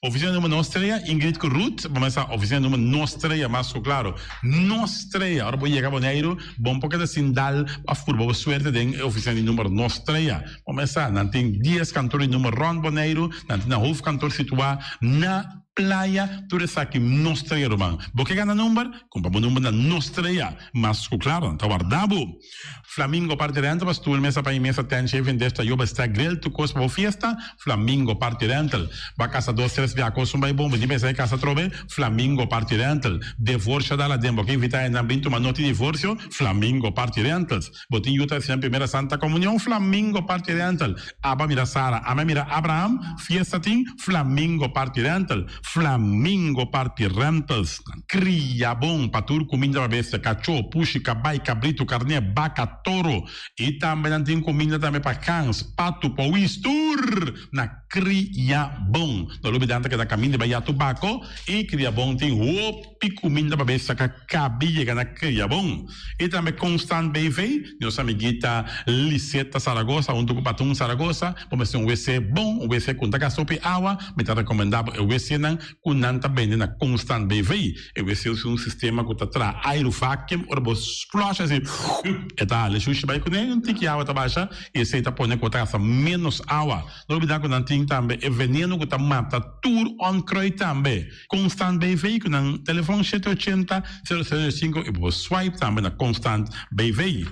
Oficina number nos trea, Ingrid ku Ruth, bo mester sa oficina number nos trea mas ku klaro. Nos trea, ora bo yega Boneiru, bo no por keda sin dal of purba bo suerte den e oficina di number nos trea. Bo mester sa, nan tin dies kantor di number rond Boneiru, nan tin nan hoofdkantoor situa na Playa, tur esaki nos trea ruman. Bo ke gana number? Kumpra bo number na nos trea. Mas ku klaro, nan ta warda bo. Flamingo Party Rental pa stoel, mesa pa mesa, tent, shaving dish, tayoba, stack, grill, tur kos pa bo fiesta, Flamingo Party Rental. Ba kasa dos tres bia kos un bai bon, bo tin pensa e kasa atrobe, Flamingo Party Rental. Devorsio dal aden, bo ke invita hendenan bin tuma noti divorsio, Flamingo Party Rentals. Bo tin yu ta hasi nan primera Santa Comunion, Flamingo Party Rental. Aba mira Sara, ama mira Abraham, fiesta tin, Flamingo Party Rental. Flamingo Party Rentals. Kria bon pa tur kuminda pa bestia, kachó, pushi, kabai, kabritu, karné, baka, toro. I tambe nan tin kuminda tambe pa gans, patu, powis, tur na Kria Bon. No lubida nan ta keda kaminda bai ya tubako i Kria Bon tin hopi kuminda pa bestia ka kabi yega na Kria Bon. I tambe Constant BV, nos amiguita Liseta Zaragoza huntu ku Patun Zaragoza, bo mester un wc bon, un wc ku no ta gasta hopi awa, mi ta rekomendá bo e wcnan ku nan ta bende na Constant BV. E wc usa un sistema ku ta traha airu vacuum, ora bo flush asi e ta hala e shushi bai kuné, un tiki awa ta basha i esei ta pone ku bo ta gasta ménos awa. No olbida ku nan tin tambe e veneno ku ta mata tur onkruid tambe. Constant BV ku nan telefon shete ochenta, sero sero sinku i bo por swipe tambe na Constant BV.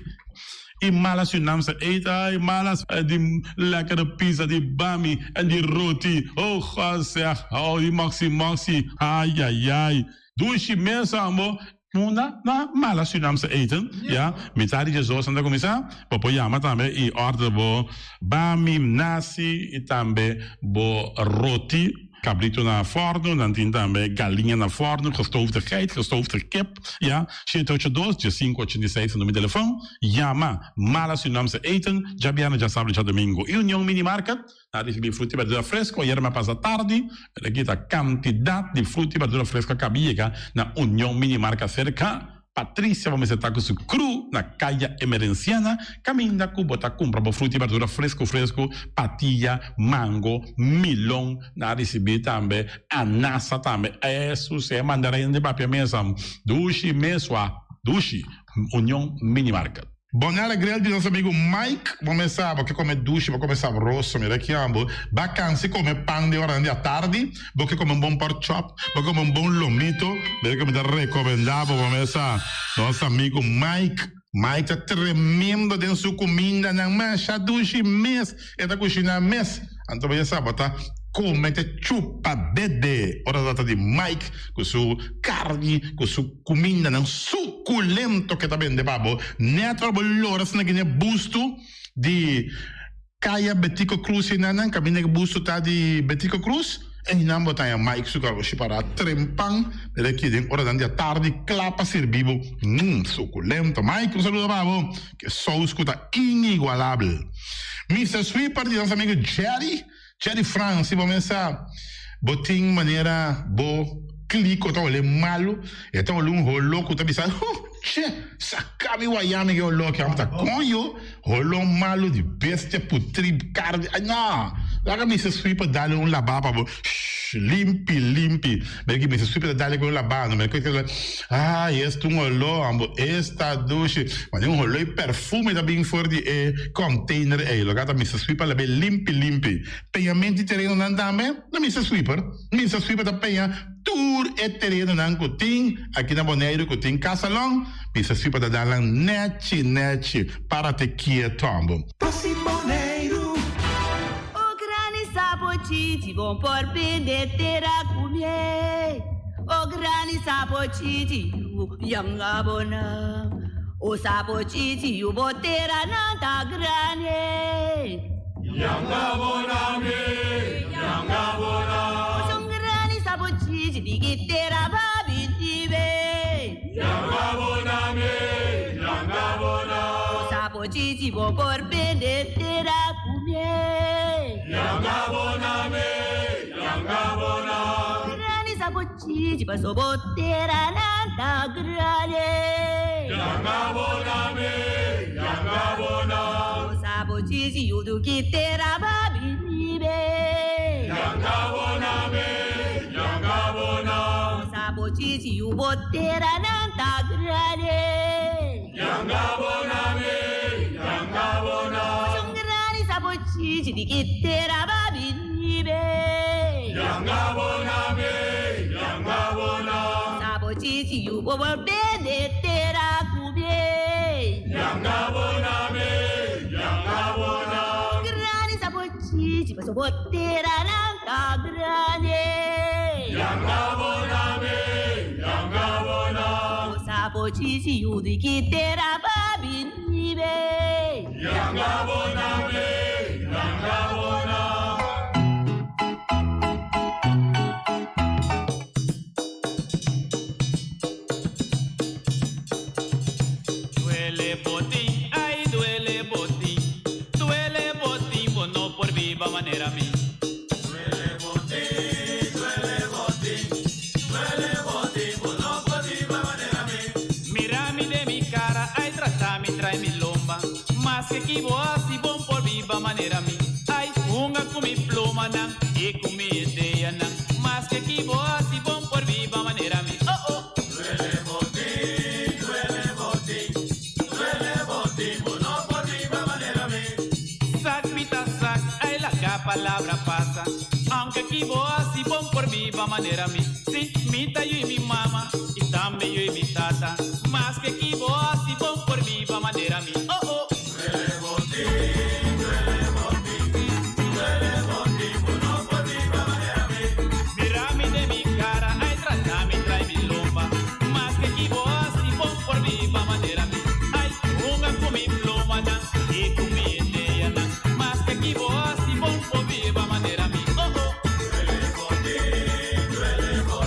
I malas yu nam sa eet ay malas di lekkere pizza di bami en di roti oh God zeg oh di moxi moxi ayayay dushi mes ambo na na malas yu nam sa eten ya mitad di djesdos nan ta kuminsa bo por yama tambe i order bo bami nasi i tambe bo roti Cabrito na forno, nan tin tambe galiña na forno, gestoofde geit, gestoofde kip, ya. Shete ocho dos, diesinco ochenta i seis ta numero di telefon. Yama Mala Surinaamse Eten, djabièrnè, djasabra i djadomingo. I Union Mini Market, nan a ricibi fruta i berdura fresco, ayera mi a pasa tardi, pero aki ta cantidad di fruta i berdura fresco a caba yega na Union Mini Market cerca. Patricia bo mester ta ku su kru na Kaya Emerenciana kaminda ku bo ta kumpra bo fruta i berdura fresku fresku, patia, mango, milon, nan a risibí tambe anasa tambe, esu si e mandarina di papia mesa dushi mesua dushi, Union Mini Market. Bonera Grill di nos amigo Mike, bo mes sa bo ke come dushi, bo come sabroso, mira ki ambo, ba cansi come pan den oranan di atardi, bo ke come un bon pork chop, bo ke come un bon lomito, mira ke mi ta recomenda bo, bo mes sa, nos amigo Mike, Mike ta tremendo den su cumindanan, masha dushi mes e ta cushina mes. Anto bo ya sa bo ta come te chupa dede ora ta trata di Mike cu su carni cu su cumindanan suculento ke ta bende pa bo. Net ora bo lora asina gine busto di Caya Betico Cruz enanan caminda ke busto ta di Betico Cruz enan bo ta haña Mike su garoshi para trempan mira aki den oranan di atardi cla pa sirbi bo. Mmm suculento Mike un saludo pa bo. Ke sous ku ta inigualabel. Mister Sweeper di nos amigo Jerry, Jerry Frans, si bo mes sa bo tin manera bo kliko ta hole malu, e ta hole un holo ku ta bisa, huh, che, saka mi waya mi ke holo aki, amo ta koño, holo malu di bestia putri karni, ay no, laga Mister Sweeper dale un laba pa bo, shh, limpi, limpi, Mira ki mester super ta dale ku un labano. Mira ku ay esta un oló ambo esta dushi. Mane un oló i perfume ta bin for di e container ei. Loke ta Mister Sweeper labe limpi limpi. Peñamento di terenonan tambe na Mister Sweeper. Mister Sweeper ta peña tur e terenonan ku tin aki na Boneiru ku tin Casalon. Mister Sweeper ta dal nan nechi nechi. Parate kieto ambo. O grani sapo chichi bon por bende tera cumie O grani sapo chichi yanga bona. O sapo chichi yu botera nanta grande. Yanga boname, yanga bona. Son grani sapo chichi di gitera babindibe. Yanga boname, yanga bona. O sapo chichi bo por bendetera kumie. Yanga boname, yanga bona. Grani sapo chichi paso botera nanta grande. Yanga boname, yanga bona. O sapo chichi yu du gitera babindibe. Yanga boname, yanga bona. O sapo chichi yu botera nanta grande. Yanga boname, yanga bona. Son grani sapo chichi di gitera babindibe. Yanga boname, yanga bona. Sapo chichi yu bo bendetera kubie. Yanga boname, yanga bona. Grani sapo chichi paso botera nanta grande. Yanga boname, yanga bona. O sapo chichi yu di gitera babindibe. Yanga boname, yanga bona. Duele botín, ay duele botín, duele botín, vos no por viva manera mí. Duele botín, duele botín, duele botín, vos no por viva manera mí. Mira mi de mi cara, ay trata mi trae mi lomba, más que equivo así bon por viva manera mí. Ay, unga con mi pluma nan, y con mi idea nan, más que equivo así bon por viva manera mí. Oh oh. Duele botín, duele botín, duele botín, vos no por viva manera mí. Sac, mita, sac, ay la ca palabra pasa. Aunque equivo así bon por viva manera mi. Sí, mita yo y mi mamá, y también yo y mi tata. Más que equivo así bon por viva manera mi. Oh oh. Duele botín, duele botín, duele botín, vos no por viva manera mí. Mira mi de mi cara, ay trata mi trae mi lomba. Más que equivo así bon por viva manera mi. Ay, unga con mi pluma nan, y con mi idea nan. Más que equivo así bon por viva manera mi. Oh oh. Duele botín, duele botín,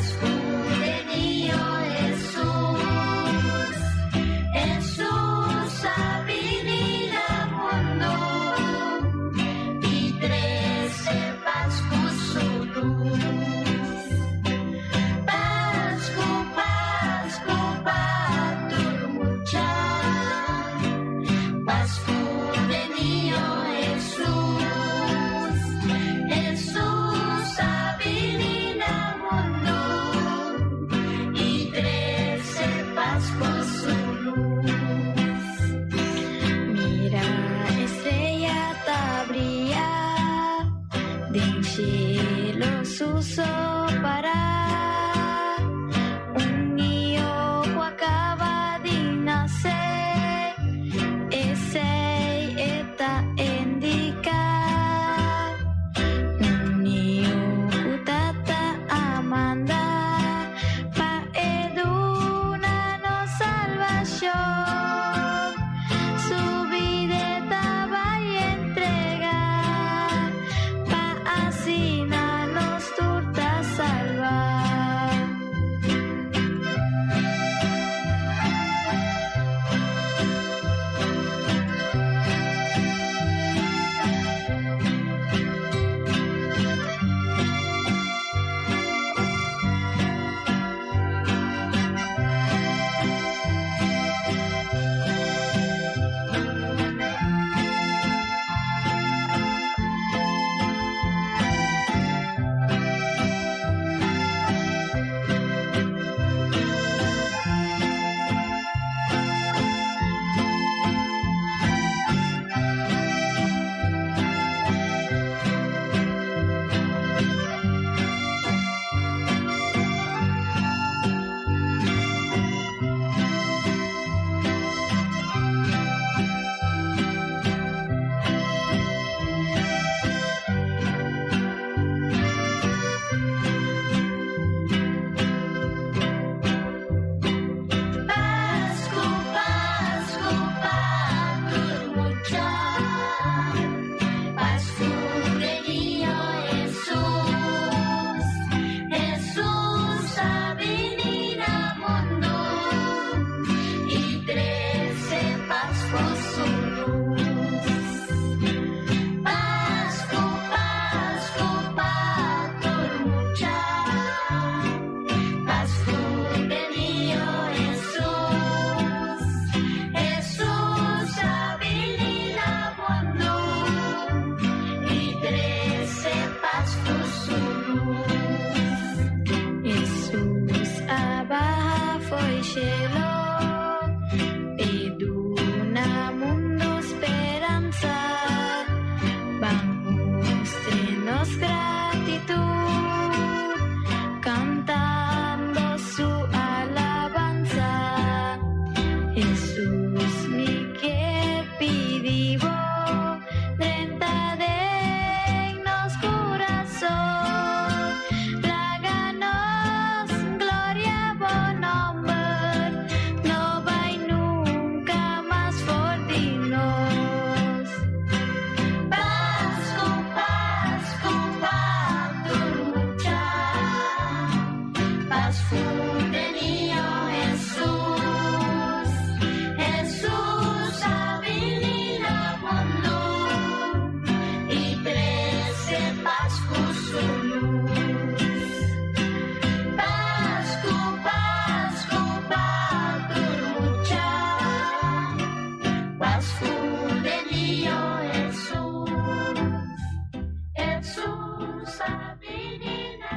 Pascu de Niño Jesús. Jesús a bini na mundu i trese Pascu su lus. Pascu, Pascu, pa tur mucha. Pascu de Niño Jesús. Jesús a bini na mundu i trese Pascu su lus. Mira, strea ta bria, den shelu su so pará. Un niño ku a kaba di nase, esei e ta indiká. Un niño ku Tata a manda, pa e duna nos salbashon. Su bida e ta bai entregá, pa asina nos tur ta salbá. Pascu, Pascu, pa tur mucha. Pascu de Niño Jesús. Jesús a bini na mundu i trese Pascu su lus. Pascu, Pascu, pa tur mucha. Pascu de Niño Jesús. Jesús a bini na mundu i trese Pascu su lus. Jesús a baha fo'i shelu, p'e duna mundu speransa. Ban mustra nos gratitut, kantando su alabansa. Jesús, mi ke pidi bo, drenta den nos kurason. Laga nos gloria bo nòmber, no bai nunka mas for di nos. Pascu, Pascu, pa tur mucha. Pascu de Niño Jesús. Jesús a bini na mundu i trese Pascu su lus. Pascu, Pascu, pa tur mucha. Pascu de Niño Jesús. Jesús a bini na.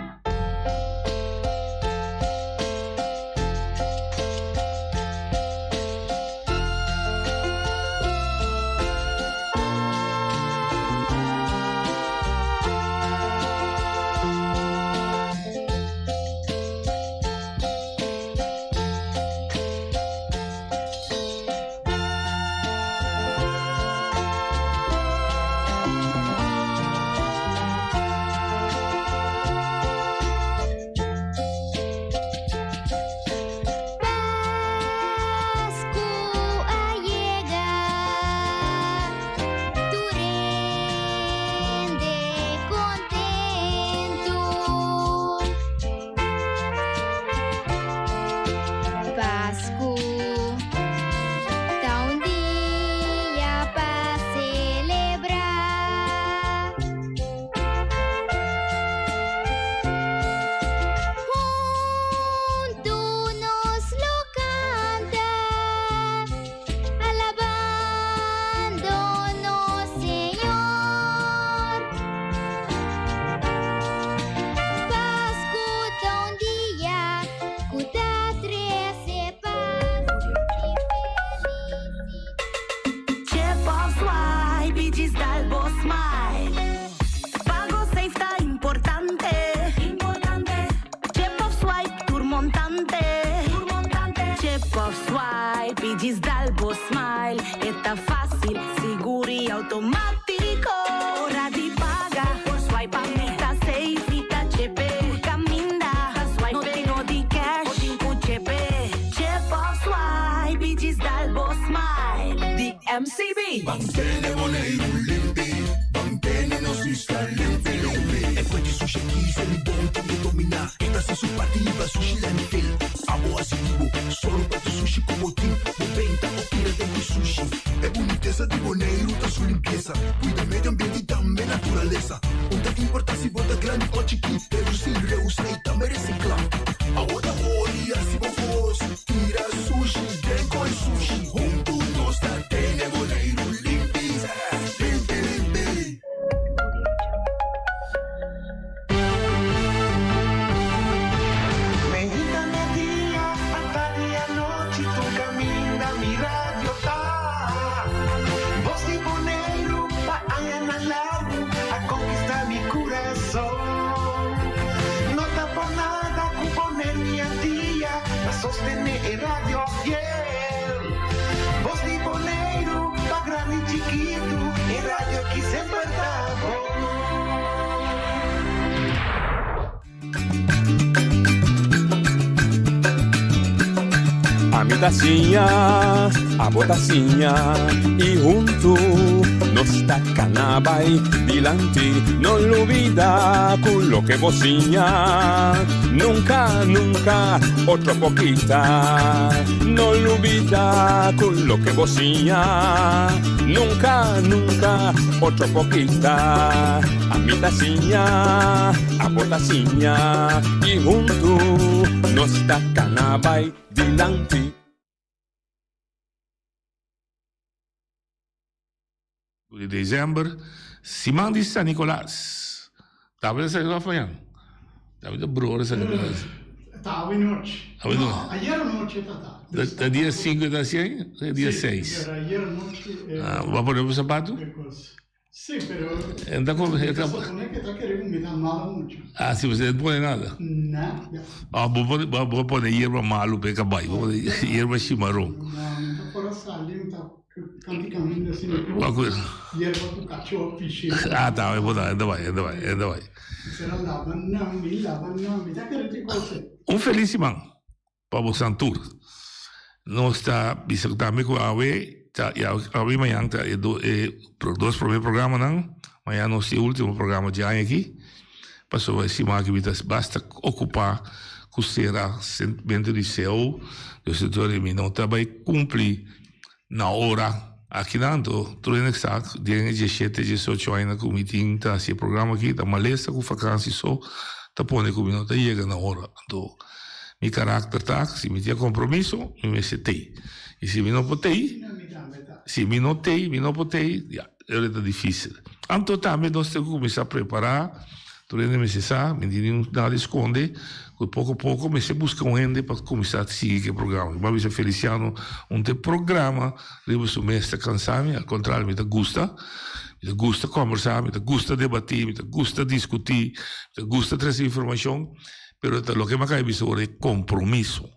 montante. Tur montante. Chip of swipe i djis dal bo smile. E ta fásil, sigur i outomátiko. Ora di paga, por swipe a mi ta safe, mi ta chepe. Tur kaminda, ta swipe. No tin no di cash, bo tin ku chepe. Chip of swipe i djis dal bo smile. Di MCB. Ban tene Boneiru limpi, ban tene nos isla limpi limpi. E fuente sushi aki Selibon tin ke dominá. E ta hasi su parti hiba sushi landfill. Abo hasi di bo, sòru pa tur sushi ku bo tin. Bo benta òf tira den ku sushi. E bunitesa di Boneiru ta su limpiesa. Kuida medio ambiente i tambe naturalesa. Un ta importá si bo ta grandi òf chikí, redusí, reusá i tambe resiklá. Abo ta hori hasi bo kos, tira sushi den koi sushi. Huntu nos ta tene Boneiru limpi, limpi limpi. Meinta media, atardi anochi, tur caminda mi radio ta. Bos di Boneiru pa añanan largu a conquista mi curason. No ta por nada cu Boneiru y Antia ta sostene e radio fiel. Bos di Boneiru pa grandi y chikitu, e radio aki semper ta bon. Ami ta siña, abo ta siña y huntu nos ta cana bay dilanti. No lubida cu loke bo siña nunca, nunca otro por kita. No lubida cu loke bo siña nunca, nunca otro por kita. Ami ta siña, abo ta siña y huntu nos ta cana bay dilanti. Di december, siman di San Nicolas. Tabata San Nicolas mañan? Tabata broer San Nicolas. Ta awe nochi. Awe nochi. No, ayer anochi ta ta. Ta dia 5 ta hacien? Ta dia 6. Si, pero ayer anochi. Ah, bo a pone bo zapato? Si, pero E ta come, e ta. Ta supone que ta kere ku mi ta malo mucho. Ah, si, bo no pone nada. Nada. Ah, bo pone, bo pone yerba malo pa e cabai, bo pone yerba chimaron. No, mi ta por a sali, mi ta kanti caminda asina ku yerba ku cacho a pishi. Ah, ta, e por ta, e ta bai, e ta bai, e ta bai. Sera laba nan, mi laba nan, mi ta kere tin cos. Un feliz siman. Pa bosan tur. Nos ta bisa tambe ku awe ta i awe i mañan ta e e dos prome programanan. Mañan nos tin e ultimo programa dje aña aki. Pasobra e siman aki mi ta basta okupá ku sera sentmento di CO. Dus entonces mi no ta bai kumpli na ora akinan. Anto tur hende sa den e diesshete, diesocho añanan ku mi tin ta hasi e programa aki ta malesa ku fakansi so ta pone ku mi no ta yega na ora. Anto mi karakter ta si mi tin kompromiso mi mester tei i si mi no por tei si mi no tei mi no por tei ya e ta difisil. Anto tambe nos tin ku kuminsá prepará tur hende mester sa mi tin niun nada di skonde ku poko poko mester buska un hende pa kuminsá sigui ku e programa. Mi a bisa Feliciano un ta e programa riba su mes ta kansa mi al kontrario mi ta gusta mi ta gusta kòmbersá mi ta gusta debatí mi ta gusta diskutí mi ta gusta trese informashon. Pero ta loke mi a bisa ora e compromiso.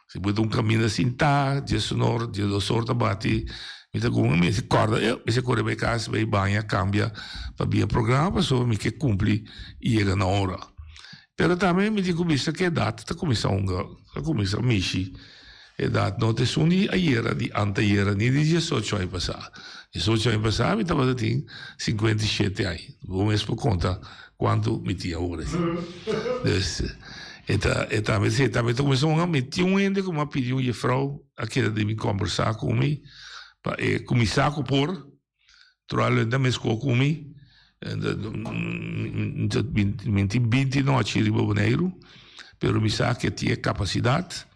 Si bo ta un caminda sinta, dies un or, dies dos or ta bati, mi ta con mi si corda, eh, mi si core bay cas, bay baña, cambia pa bia programa pasobra mi ke cumpli y yega na ora. Pero tambe mi tin cu bisa cu edad ta cuminsa hunga, ta cuminsa mishi. Edad no ta esun di ayera, di antayera, ni di diesocho aña pasá. Diesocho aña pasá mi tabata tin 57 aña. Bo mes por konta kuantu mi tin awor aki. Dus, e ta, e tambe, si, e tambe ta kuminsá un, mi tin un hende ku mi a pidi un jefrou a keda di mi kòmbersá ku mi pa e kuminsá ku por. Probablemente ta meskó ku mi. Mi tin binti nochi riba Boneiru, pero mi sa ku e tin e kapasidat,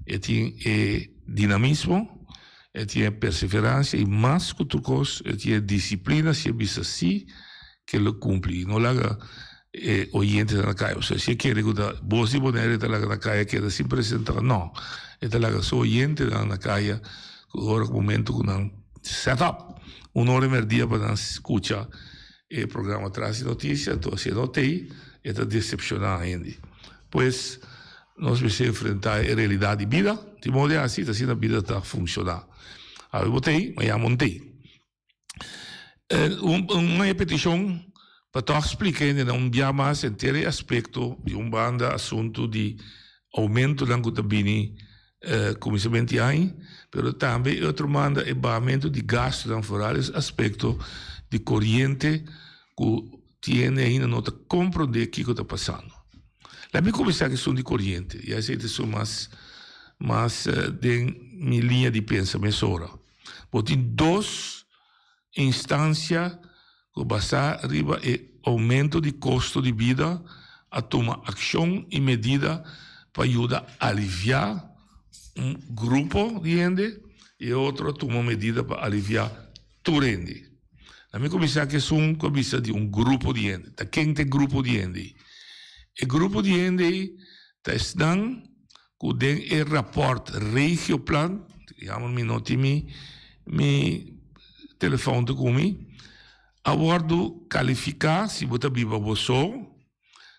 e tin e dinamismo, e tin e perseveransia i mas ku tur kos e tin e disiplina si e bisa si ke lo kumpli. No laga e oyentenan na kaya. Osea si e kere ku ta bos di Boneiru e ta laga na kaya keda sin presentá, no. E ta laga su oyentenan na kaya ku ora ku momento ku nan Set up un ora y merdia pa nan scucha e programa Tras di Noticia, enton si e no tey e ta decepciona hende. Pues. Nos mester enfrentá e realidat di bida, di modo di hasi ta asina bida ta funshoná. Awe bo t'ei, maña bo no t'ei. Un petishon pa tòg splika hende un bia mas henter e aspekto di un banda asuntu di oumentonan ku ta bini kuminsamentu di aña, pero tambe e otro banda e bahamentu di gastunan foral es aspekto di koriente ku tin hende ainda no ta komprondé kiko ta pasando. Laat mi kuminsá ku esun di koriente, ya esei ta esun mas mas den mi liña di pensa mesora. Bo tin dos instansia ku basá riba e oumento di kosto di bida a tuma akshon i medida pa yuda aliviá un grupo di hende i e otro a tuma medida pa aliviá tur hende. Na mi kuminsá ku esun ku a bisa di un grupo di hende. Ta ken ta e grupo di hende ei? E grupo di hende ei ta esnan ku den e rapòrt Regioplan, jammer mi no tin mi mi telefòn ta ku mi, a wòrdu kalifiká si bo ta biba bo so,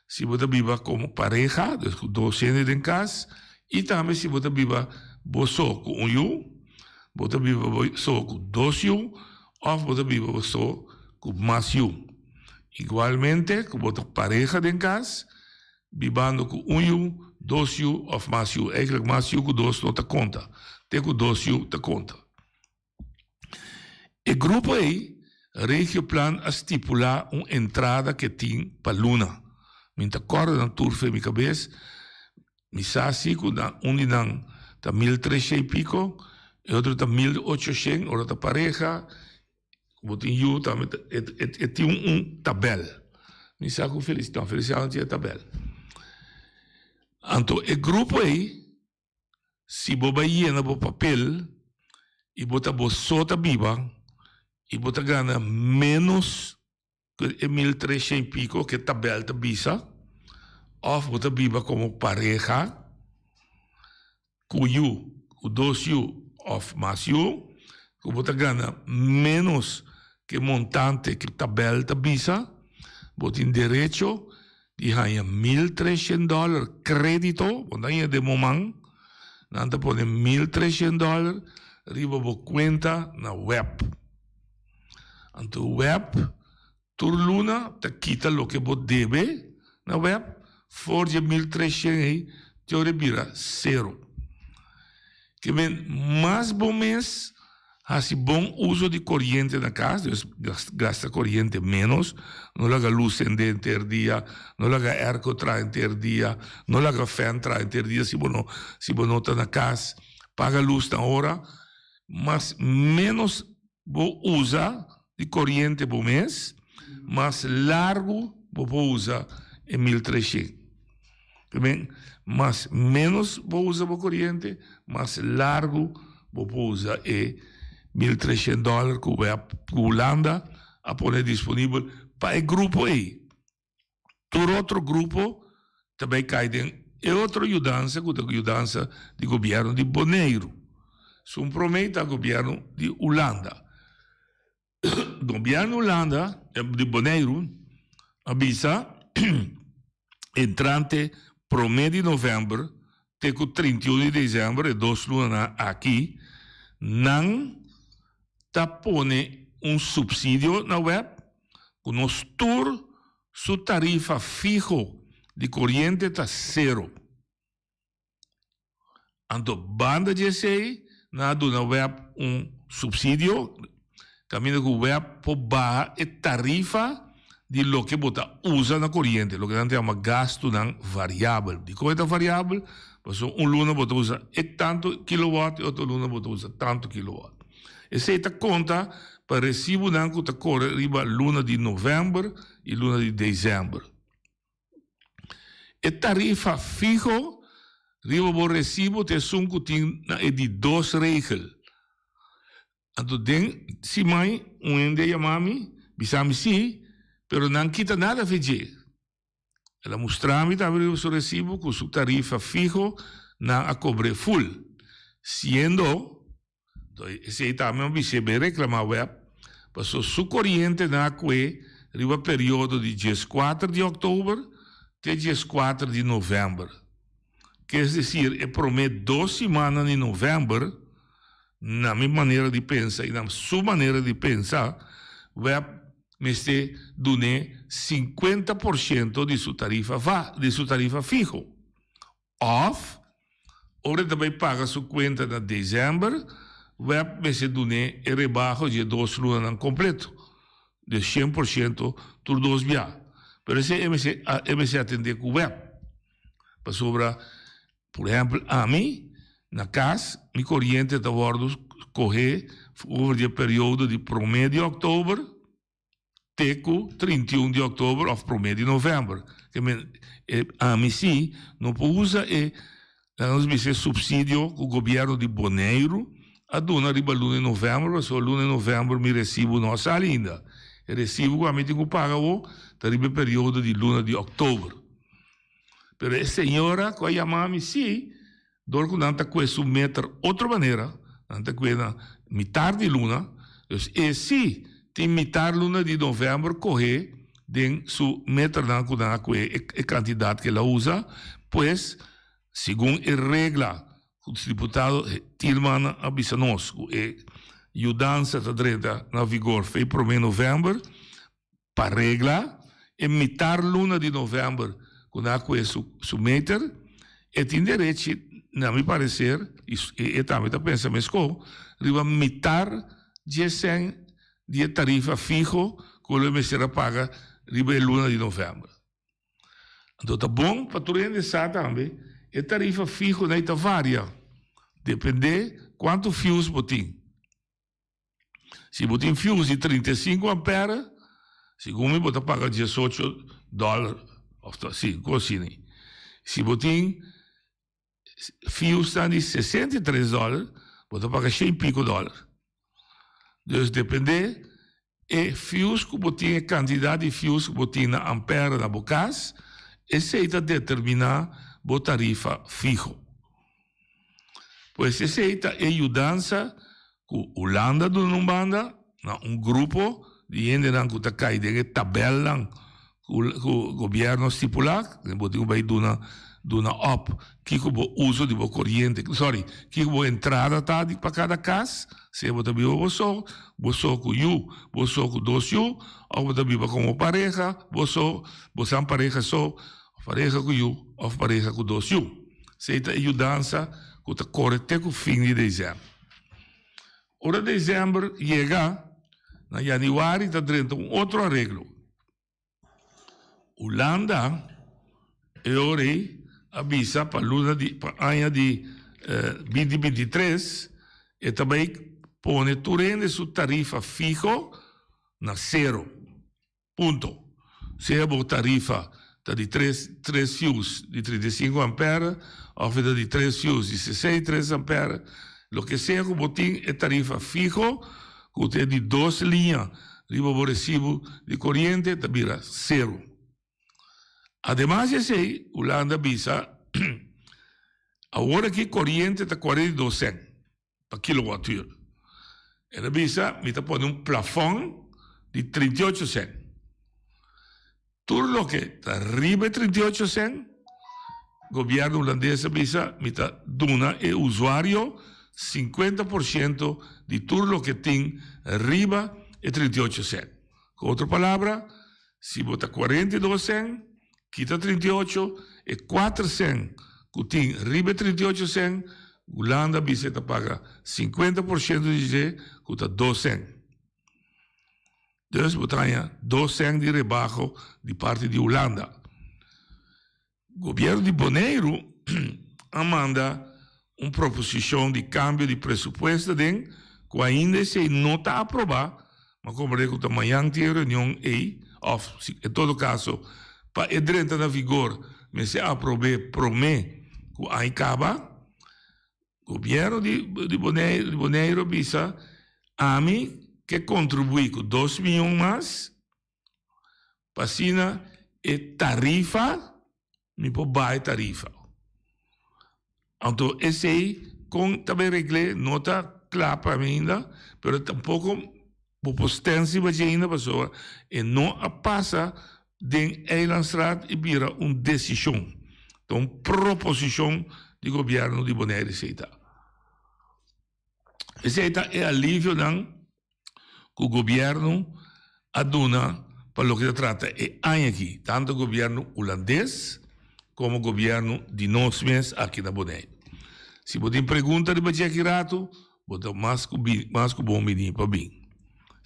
si bo ta biba komo pareha, dus ku dos hende den kas, i tambe si bo ta biba bo so ku un yu, bo ta biba bo so ku dos yu, òf bo ta biba bo so ku mas yu. Igualmente ku bo ta pareha den kas, Bibando ku un yu, dos yu òf mas yu. Eigentlik mas yu ku dos no ta konta. Te ku dos yu ta konta. E grupo ei, Regioplan a stipulá un entrada ke tin pa luna. Mi ta kòrda nan tur fe mi kabes. Mi sa si ku nan un di nan ta 1300 i piko, e otro ta 1800, ora ta pareha. Bo tin yu tambe e tin un tabel. Mi sa ku Feliciano, Feliciano tin e tabel. Anto e grupo ei, si bo bai yena bo papel i bo ta bo so ta biba i bo ta gana ménos ku e 1300 i piko ku e tabel ta bisa, òf bo ta biba komo pareha ku yu, ku dos yu òf mas yu, ku bo ta gana ménos ku e montante ku e tabèl ta bisa, bo tin derecho di haña 1300 dòler krédito, bo no ta haña den bo man, nan ta pone 1300 dòler riba bo kuenta na wèp. Anto wèp Tur luna ta kita loke bo debe na web for dje 1300 ei te ora e bira sero. Ke men mas bo mes hasi bon uso di koriente na kas, dus gasta koriente menos, no laga lus sende henter dia, no laga airco traha henter dia, no laga fan traha henter dia si bo no si bo no ta na kas, paga lus na ora, mas menos Bo usa di koriente bo mes, mas largu bo por usa e 1300. Primer, mas menos bo usa bo koriente, mas largu bo por usa e 1300 dòler ku ku Hulanda a pone disponibel pa e grupo ei. Tur otro grupo ta bay cay den e otro yudansa cu ta yudansa di gobierno di Boneiru. Sun prome ta gobierno di Hulanda. Gobierno Hulanda di Boneiru a bisa entrante prome di november te cu 31 di december, e dos lunanan aki, nan ta pone un subsidio na web ku nos tur su tarifa fiho di koriente ta sero. Anto banda di esei nan a duna web un supsidio kaminda ku web por baha e tarifa di loke bo ta usa na koriente, loke nan ta yama gastunan variabel. Dikon e ta variabel? Pasobra un luna bo ta usa e tantu kilowat i otro luna bo ta usa tantu kilowat. Esei ta konta pa resibunan ku ta kore riba luna di novèmber i luna di desèmber. E tarifa fiho riba bo resibu ta esun ku tin na e di dos regel. Anto den siman un hende a yama mi, bisa mi si, pero nan kita nada fe dje. El a mustra mi tambe riba su resibu ku su tarifa fiho nan a kobr'é ful. Siendo, esei tambe mi a bis'é bai reklamá web, pasobra su koriente nan a kue riba periodo di dieskuater di òktober te dieskuater di novèmber. Ke es desir e promé dos simannan di novèmber, na mi manera di pensa i na su manera di pensa, web mester dun'é 50 por ciento di su tarifa va, di su tarifa fiho. Òf, ora e ta bai paga su kuenta na desèmber, web mester dun'é e rebaho di e dos lunanan kompleto, di 100% tur dos bia. Pero esei e mester e mester atendé ku web. Pasobra, por ehèmpel, ami na kas mi koriente ta wòrdu kohé over di e periodo di promé di òktober te ku 31 di òktober òf promé di novèmber. Ke men e ami sí no por usa e laga nos bisa e supsidio ku gobièrnu di Boneiru a duna riba luna di novèmber pasobra luna di novèmber mi resibu no a sali ainda. E resibu ku ami tin ku paga awor ta riba e periodo di luna di òktober. Pero e señora ku a yama mi sí, dor ku nan ta kue su meter otro manera, nan ta kue na mitar di luna, dus e sí tin mitar luna di novèmber kohe den su meternan ku nan a kue e kantidat ku el a usa, pues segun e regla ku diputado Thielman a bisa nos ku e yudansa ta drenta na vigor fe promé novèmber, Pa regla, e mitar luna di novèmber ku nan a kue su su meter, e tin derechi, na mi pareser, i e tambe ta pensa meskó, riba mitar dje sèn di e tarifa fiho ku lo e mester a paga riba e luna di novèmber. Anto ta bon pa tur hende sa tambe, e tarifa fiho nei ta varia, dependé kuantu fius bo tin. Si bo tin fuse di 35 ampère, segun mi bo ta paga 18 dòler òf ta si, kos asina. Si bo tin fuse nan di 63 dòler, bo ta paga shen piko dòler. Dus depende e fuse ku bo tin, e kantidat di fuse ku bo tin na ampère na bo kas, esei ta determiná bo tarifa fiho. Pues esei ta e yudansa ku Hulanda duna un banda na un grupo di hendenan ku ta kai den e tabèlnan ku ku gobièrnu a stipulá, bo tin ku bai duna duna òp kiko bo uso di bo koriente, sòri, kiko bo entrada ta di pa kada kas, sea bo ta biba bo so, bo so ku yu, bo so ku dos yu, òf bo ta biba komo pareha, bo so, bo san pareha so, òf pareha ku yu, òf pareha ku dos yu. Esei ta e yudansa ku ta kore te ku fin di desèmber. Ora desèmber yega, na yanüari ta drenta un otro areglo. Hulanda e ora ei a bisa pa luna di pa aña di 2023 e ta bai pone tur hende su tarifa fiho na sero. Punto. Sea bo tarifa ta di tres tres fuse di 35 ampère òf e ta di tres fuse di 63 ampère, loke sea ku bo tin e tarifa fiho ku ta e di dos liña riba bo resibu di koriente ta bira sero. Ademas di esei, Hulanda bisa awor aki koriente ta 42 sènt. Pa kilowattuur. El a bisa, mi ta pone un plafòn di 38 sènt. Tur loke ta riba e 38 sènt, gobièrnu hulandes a bisa, mi ta duna e usuario 50% di tur loke tin riba e 38 sènt. Ku otro palabra, si bo ta 42 sènt, kita 38, e kuater sènt ku tin riba e 38 sènt, Hulanda bisa e ta paga 50% di dje ku ta 2 sènt. Dus bo ta haña 2 sènt di rebaho di parti di Hulanda. Gobièrnu di Boneiru a manda un proposishon di kambio di presupuesto aden ku ainda esei no ta aprobá, ma komprendé ku ta mañan tin e reunion ei òf en todo kaso pa e drenta na vigor mester aprob'é promé ku aña kaba. Gobièrnu di Boneiru a bisa ami ke kontribuí ku 2 mion mas pa asina e tarifa mi por baha e tarifa. Anto esei kon ta bay regl'é no ta kla pa mi ainda, pero tampoko bo por stens riba dje ainda pasobra e no a pasa den Eilandsraad i bira un desishon. Ta un proposishon di gobièrnu di Bonaire esei ta. Esei ta e alivionan ku gobièrnu a duna pa loke ta trata e aña aki, tantu gobièrnu hulandes komo gobièrnu di nos mes aki na Bonaire. Si bo tin pregunta riba dje aki ratu, bo ta mas ku mas ku bon bini pa bin.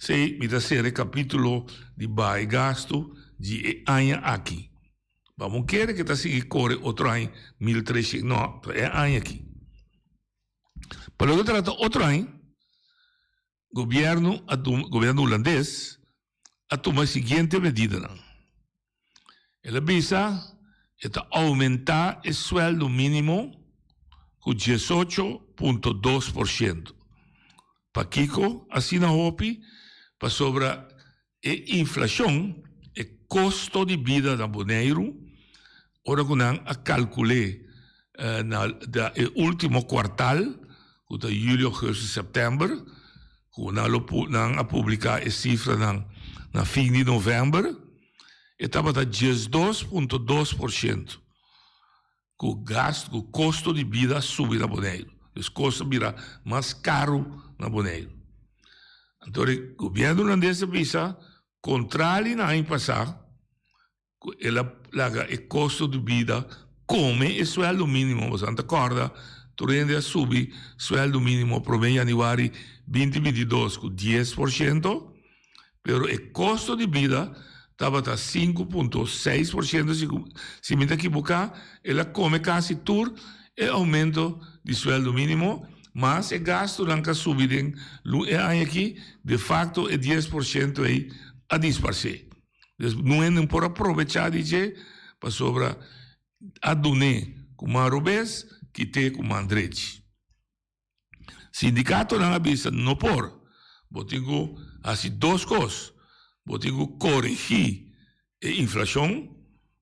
Esei mi ta sera e kapítulo di baha e gastu di e aña aki. Bamo kere ke ta sigui kore otro aña 1300, no, ta e aña aki. Pa loke ta trata otro aña, Gobierno a tuma, gobierno hulandes a tuma e siguiente medidanan. El a bisa e ta aumenta e sueldo minimo ku 18.2%. Pakiko asina hopi? Pasobra E inflashon, e kosto di bida na Boneiru, ora ku nan a kalkul'é na e último kuartal, ku ta yüli, ougùstùs, sèptèmber, ku nan lo nan a publiká e sifranan na fin di novèmber, e tabata 12.2 porshento. Ku gastu, ku kosto di bida a subi na Boneiru. Dus kos a bira mas karu na Boneiru. Anto e gobièrnu hulandes a bisa, kontrali na aña pasá, ku el a laga e kosto di bida kome e suèldu mínimo. Boso ta kòrda tur hende a subi suèldu mínimo promé yanüari binti 22 ku 10%. Pero e kosto di bida tabata 5.6%, si mi ta kiboká, el a kome kasi tur e oumento di suèldo mínimo, mas e gastunan ku a subi den e aña aki, de fakto e 10% ei a disparsé. Dus no hende no por a probechá di dje pasobra a dun'é ku man robes, kit'é ku man drechi. Sindikatonan a bisa no por. Bo tin ku hasi dos kos. Bo tin ku korigí e inflashon,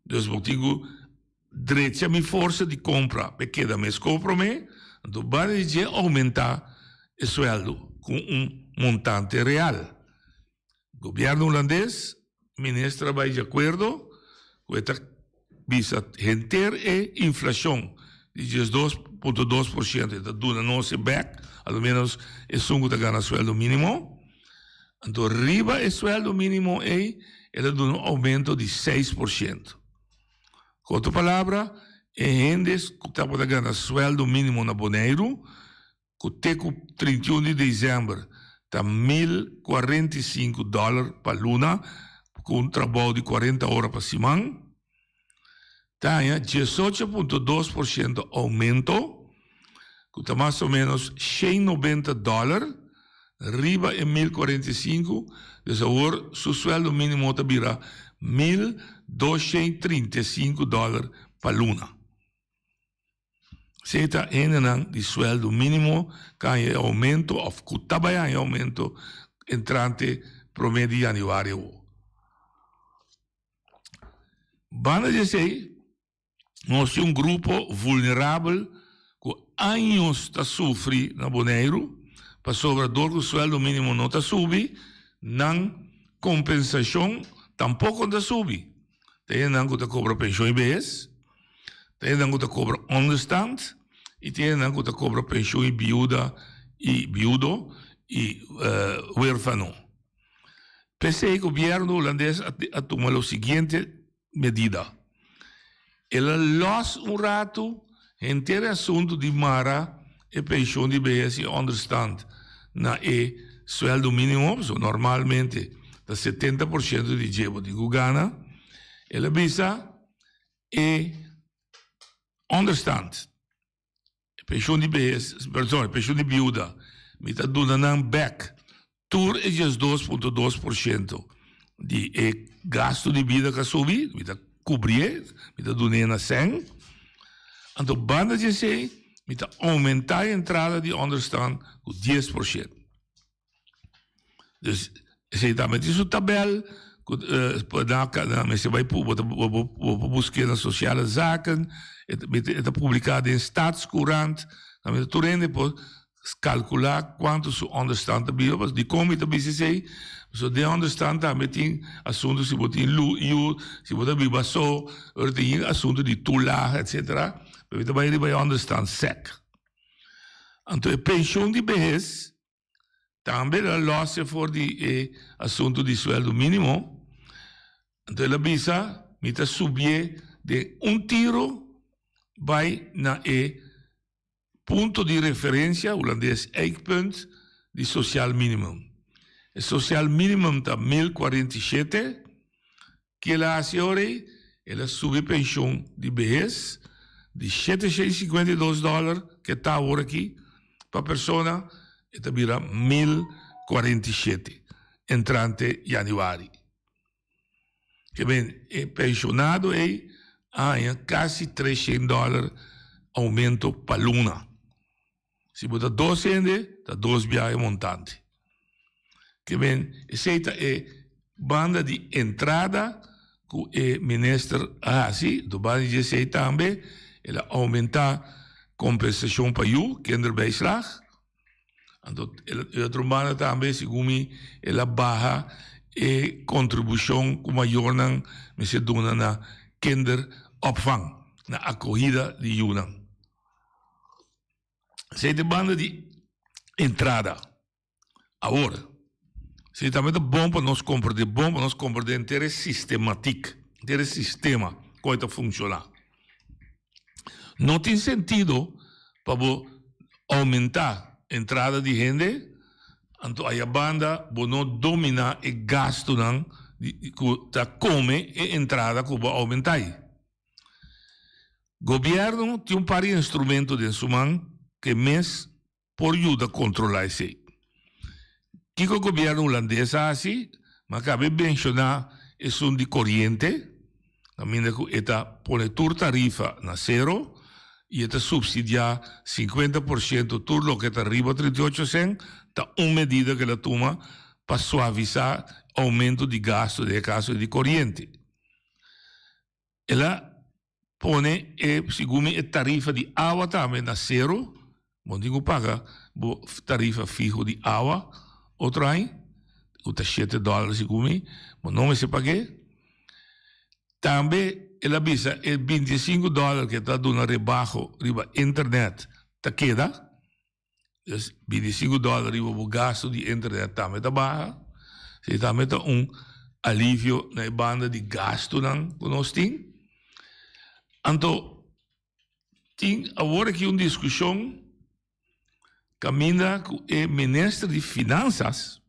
dus bo tin ku drecha mi forsa di kompra pa e keda meskos promé, anto banda di dje oumentá e suèldu ku un montante real. Gobièrnu hulandes, minister a bai di akuerdo ku e ta bisa henter e inflashon di 12.2% e ta duna nos e bèk, a lo ménos esun ku ta gana suèldu mínimo. Anto riba e suèldu mínimo ei e ta duna un oumento di 6%. Ku otro palabra, e hende ku tabata gana suèldu mínimo na Boneiru ku te ku 31 di desèmber ta 1045 dòler pa luna ku un trabou di 40 ora pa siman, ta haña 18.2% oumento, ku ta mas o ménos 190 dòler riba e 1045, dus awor su suèldo mínimo ta bira 1235 dòler pa luna. Si ta hendenan di suèldo mínimo ka haña e oumento òf ku ta bai haña e oumento entrante promé di yanüari awor. Banda di esei, nos tin un grupo vulnerabel ku años ta sufri na Boneiru pasobra dor ku suèldo mínimo no ta subi, nan kompensashon tampoko no ta subi. Ta hendenan ku ta kobra penshon i behes. Ta hendenan ku ta kobra onderstand i tin hendenan ku ta kobra penshun i biuda i biudo i huerfano. P'esei gobièrnu hulandes a tuma lo siguiente medida, el a lòs un ratu henter e asuntu di mara e penshun di behes i onderstand na e suèldu mínimo, pasobra normalmente ta 70% di dje bo tin ku gana. El a bisa. E onderstand, e pensioen di behes, sorry, pensioen di biuda, mi ta duna nan bek tur e 12.2% di e gasto di bida ku a subi, mi ta kubrié, mi ta dun'é na sèn. Anto banda di esei, mi ta oumentá e entrada di onderstand ku 10%. Dus esei tambe tin su tabel ku nan mester bai bo ta bo por busk'é na Sociale Zaken e ta publiká den Staatscourant kaminda tur hende por. Kalkulá kuantu su onderstand ta bira, pasobra dikon mi ta bisa esei? Pasobra den onderstand tambe tin asuntu si bo tin lu yu, si bo ta biba so, ora tin yin asuntu di tulaha etsetera, pero mi ta bai riba e onderstand sèk. Anto e penshun di behes tambe el a lòs e for di e asuntu di suèldu mínimo, anto el a bisa mi ta subié den un tiro bai na e Punto di referencia, hulandes ijkpunt, di sociaal minimum. E sociaal minimum ta 1047. Ki el a hasi ora ei? El a subi penshon di behes di 752 dòler, ke ta awor aki, pa persona, e ta bira 1047 entrante yanüari. Ke men e penshonado ei a haña kasi treshen dòler oumento pa luna. Si bo ta dos hende, ta dos biaha e montante. Ke men esei ta e banda di entrada ku e minister a hasi. Anto banda di esei tambe el a oumentá kompensashon pa yu, kinderbijslag. Anto e otro banda tambe segun mi el a baha e kontribushon ku mayornan mester duna na kinderopvang, na akohida di yunan. Esei ta e banda di entrada. Awor, esei tambe ta bon pa nos komprende, bon pa nos komprende henter e sistematik, henter e sistema kon e ta funshoná. No tin sentido pa bo oumentá entrada di hende, anto aya banda bo no dominá e gastunan ku ta kome e entrada ku bo a oumentá ei. Gobièrnu tin un par di instrumento den su man ku e mes por yuda kontrolá esei. Kiko gobièrnu hulandes a hasi? Mi a kaba e menshoná esun di koriente, kaminda ku e ta pone tur tarifa na sero i e ta supsidiá 50% tur loke ta riba 38 sèn, ta un medida ku el a tuma pa suavisá oumento di gastu, den e kaso di koriente. El a pone e, segun mi, e tarifa di awa tambe na sero. Bo no tin ku paga bo tarifa fiho di awa otro aña, ku ta shete dòler segun mi, bo no mester pag'é. Tambe el a bisa e 25 dòler ku e ta duna rebaho riba internet ta keda. Dus 25 dòler riba bo gastu di internet tambe ta baha. Esei tambe ta un alivio na e banda di gastunan ku nos tin. Anto tin awor aki un diskushon kaminda ku e minister di Finansas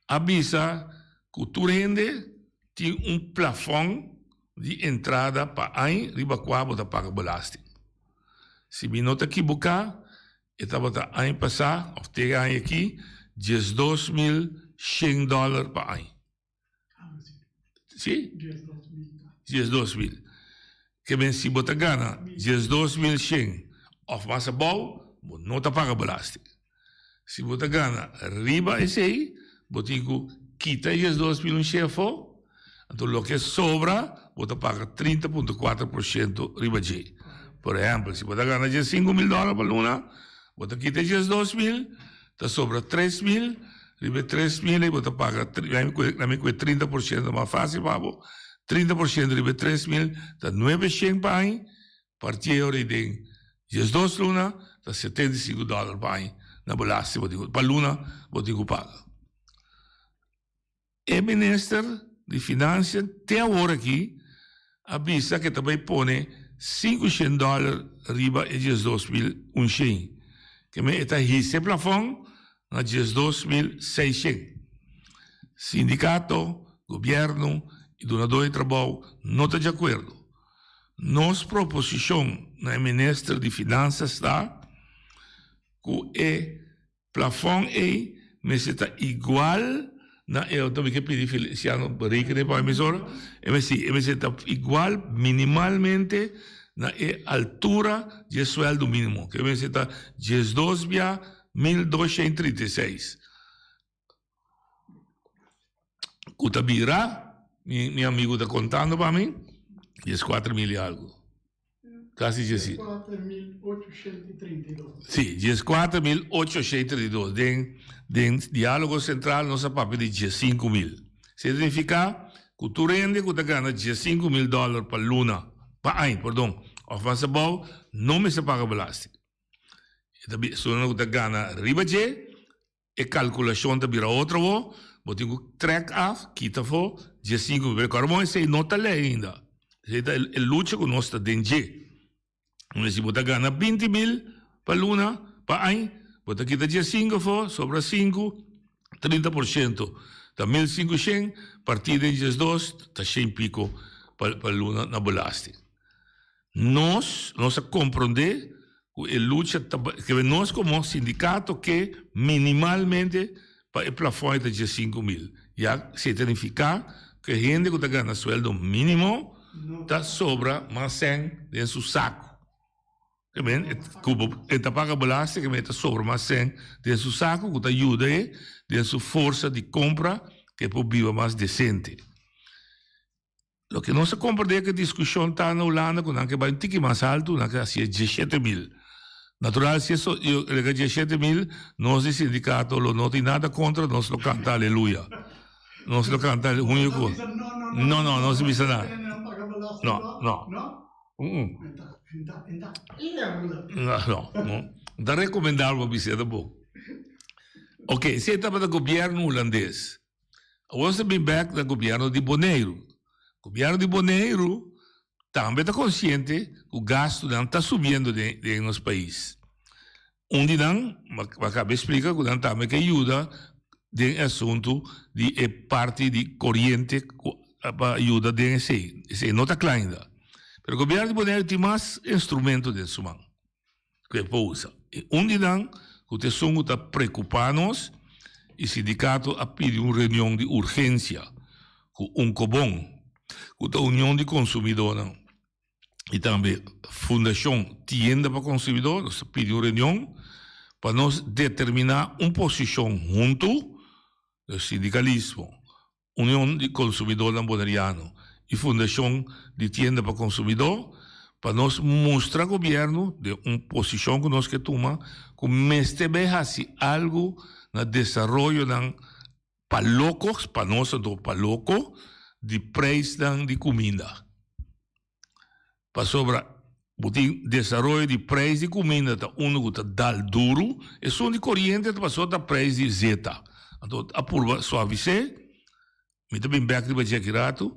a bisa ku tur hende tin un plafòn di entrada pa aña riba kua bo ta paga belasting. Si mi no ta kiboká, e tabata aña pasá òf te e aña aki 12100 dòler pa aña. Sí? 12000. Ke men si bo ta gana 12100 òf mas abou, bo no ta paga belasting. Si bo ta gana riba esei, bo tin ku kita e 12100 afó, anto loke sobra bo ta paga 30.4% riba dje. Por ehèmpel, si bo ta gana 15000 dòler pa luna, bo ta kita e 12000, Ta sobra 3000, riba e 3000 ei bo ta paga, lami ku e 30% mas fácil pa bo, 30% riba e 3000 ta 900 pa aña, partié ora ei den 12 luna ta 75 dòler pa aña na belasting bo tin ku, pa luna bo tin ku paga. E minister di Financia te awor aki a bisa ke ta bai pone 500 dollar riba e 12100. Ke men e ta hisa e plafon na 12600. Sindicato, gobierno y dunador di trabou no ta di acuerdo. Nos proposicion na e minister di Finanzas ta cu e Plafòn ei mester ta igual na e otro, mi ke pidi Feliciano berekene pa mi mesora, e mester e mester ta igual minimalmente na e altura di e suèldu mínimo, ke mester ta 12 bia 1236. Ku ta bira, mi mi amigu ta kontando pa mi, 14 mil i algu. Kasi 15. Sí, 14.832. Den, den diálogo sentral nos a papia di 15.000. Esei ta nifiká ku tur hende ku ta gana 15.000 dòler pa luna, pa aña, perdon, òf mas abou, no mester paga belasting. E ta esunnan ku ta gana riba dje, E kalkulashon ta bira otro bo, bo tin ku trek af, kita afó, 15 mil. Pero bon esei no ta lei ainda. Esei ta e lucha ku nos ta den dje. Unda si bo ta gana 20 mil pa luna, pa añ, bo ta kita 15 afó, sobra sinku, 30 por shento ta 1500, partí den 12 ta shen piko pa luna na belasting. Nos, nos a komprondé ku e lucha ta ke nos komo sindikato ke minimalmente pa e plafòn ta 15.000. Ya esei ta nifiká ku e hende ku ta gana sueldo mínimo ta sobra mas sèn den su saku. Ke men ku bo e ta paga belasting ke men e ta sobra mas sèn den su saku ku ta yuda e den su forsa di kompra ku e por biba mas desente. Loke nos a komprendé ku e diskushon ta na Hulanda ku nan ke bai un tiki mas altu, nan ke hasié 17.000. Natural si eso llega 17.000, nos di sindikato lo no tin nada kontra, nos lo kanta aleluya. Nos lo kanta huño ku. No, no, nos no bisa nada. No, no. No, no. No ta rekomendabel pa bisa tampoco. Oke, esei tabata gobièrnu hulandes. Awor nos ta bin bek na gobierno di Boneiru. Gobierno di Boneiru tambe ta konsiente ku gastunan ta subiendo den den nos pais. Un di nan, mi a kaba di splika ku nan tambe ke yuda den e asuntu di e parti di koriente ku pa yuda den esei. Esei no ta kla ainda. Pero gobierno di Boneiru tin mas instrumento den su man. ku e por usa. E un di nan ku ta esun ku ta preokupá nos i sindikato a pidi un reunion di urgensia ku Unkobon, ku ta Union di Konsumidónan i tambe Fundashon Tienda pa Konsumidó, nos a pidi un reunion pa nos determiná un posishon huntu, sindikalismo, Union di Konsumidónan Boneriano i Fundashon di Tienda pa Konsumidó pa nos mustra gobièrnu den un posishon ku nos ke tuma ku mester bai hasi algu na desaroyonan pa loko, pa nos anto pa loko, di preisnan di kuminda. Pasobra bo tin desaroyo di preis di kuminda ta unu ku ta dal duru, esun di koriente ta pasobra ta preis di zeta. Anto a purba suavis'é, mi ta bin bèk riba dje aki ratu,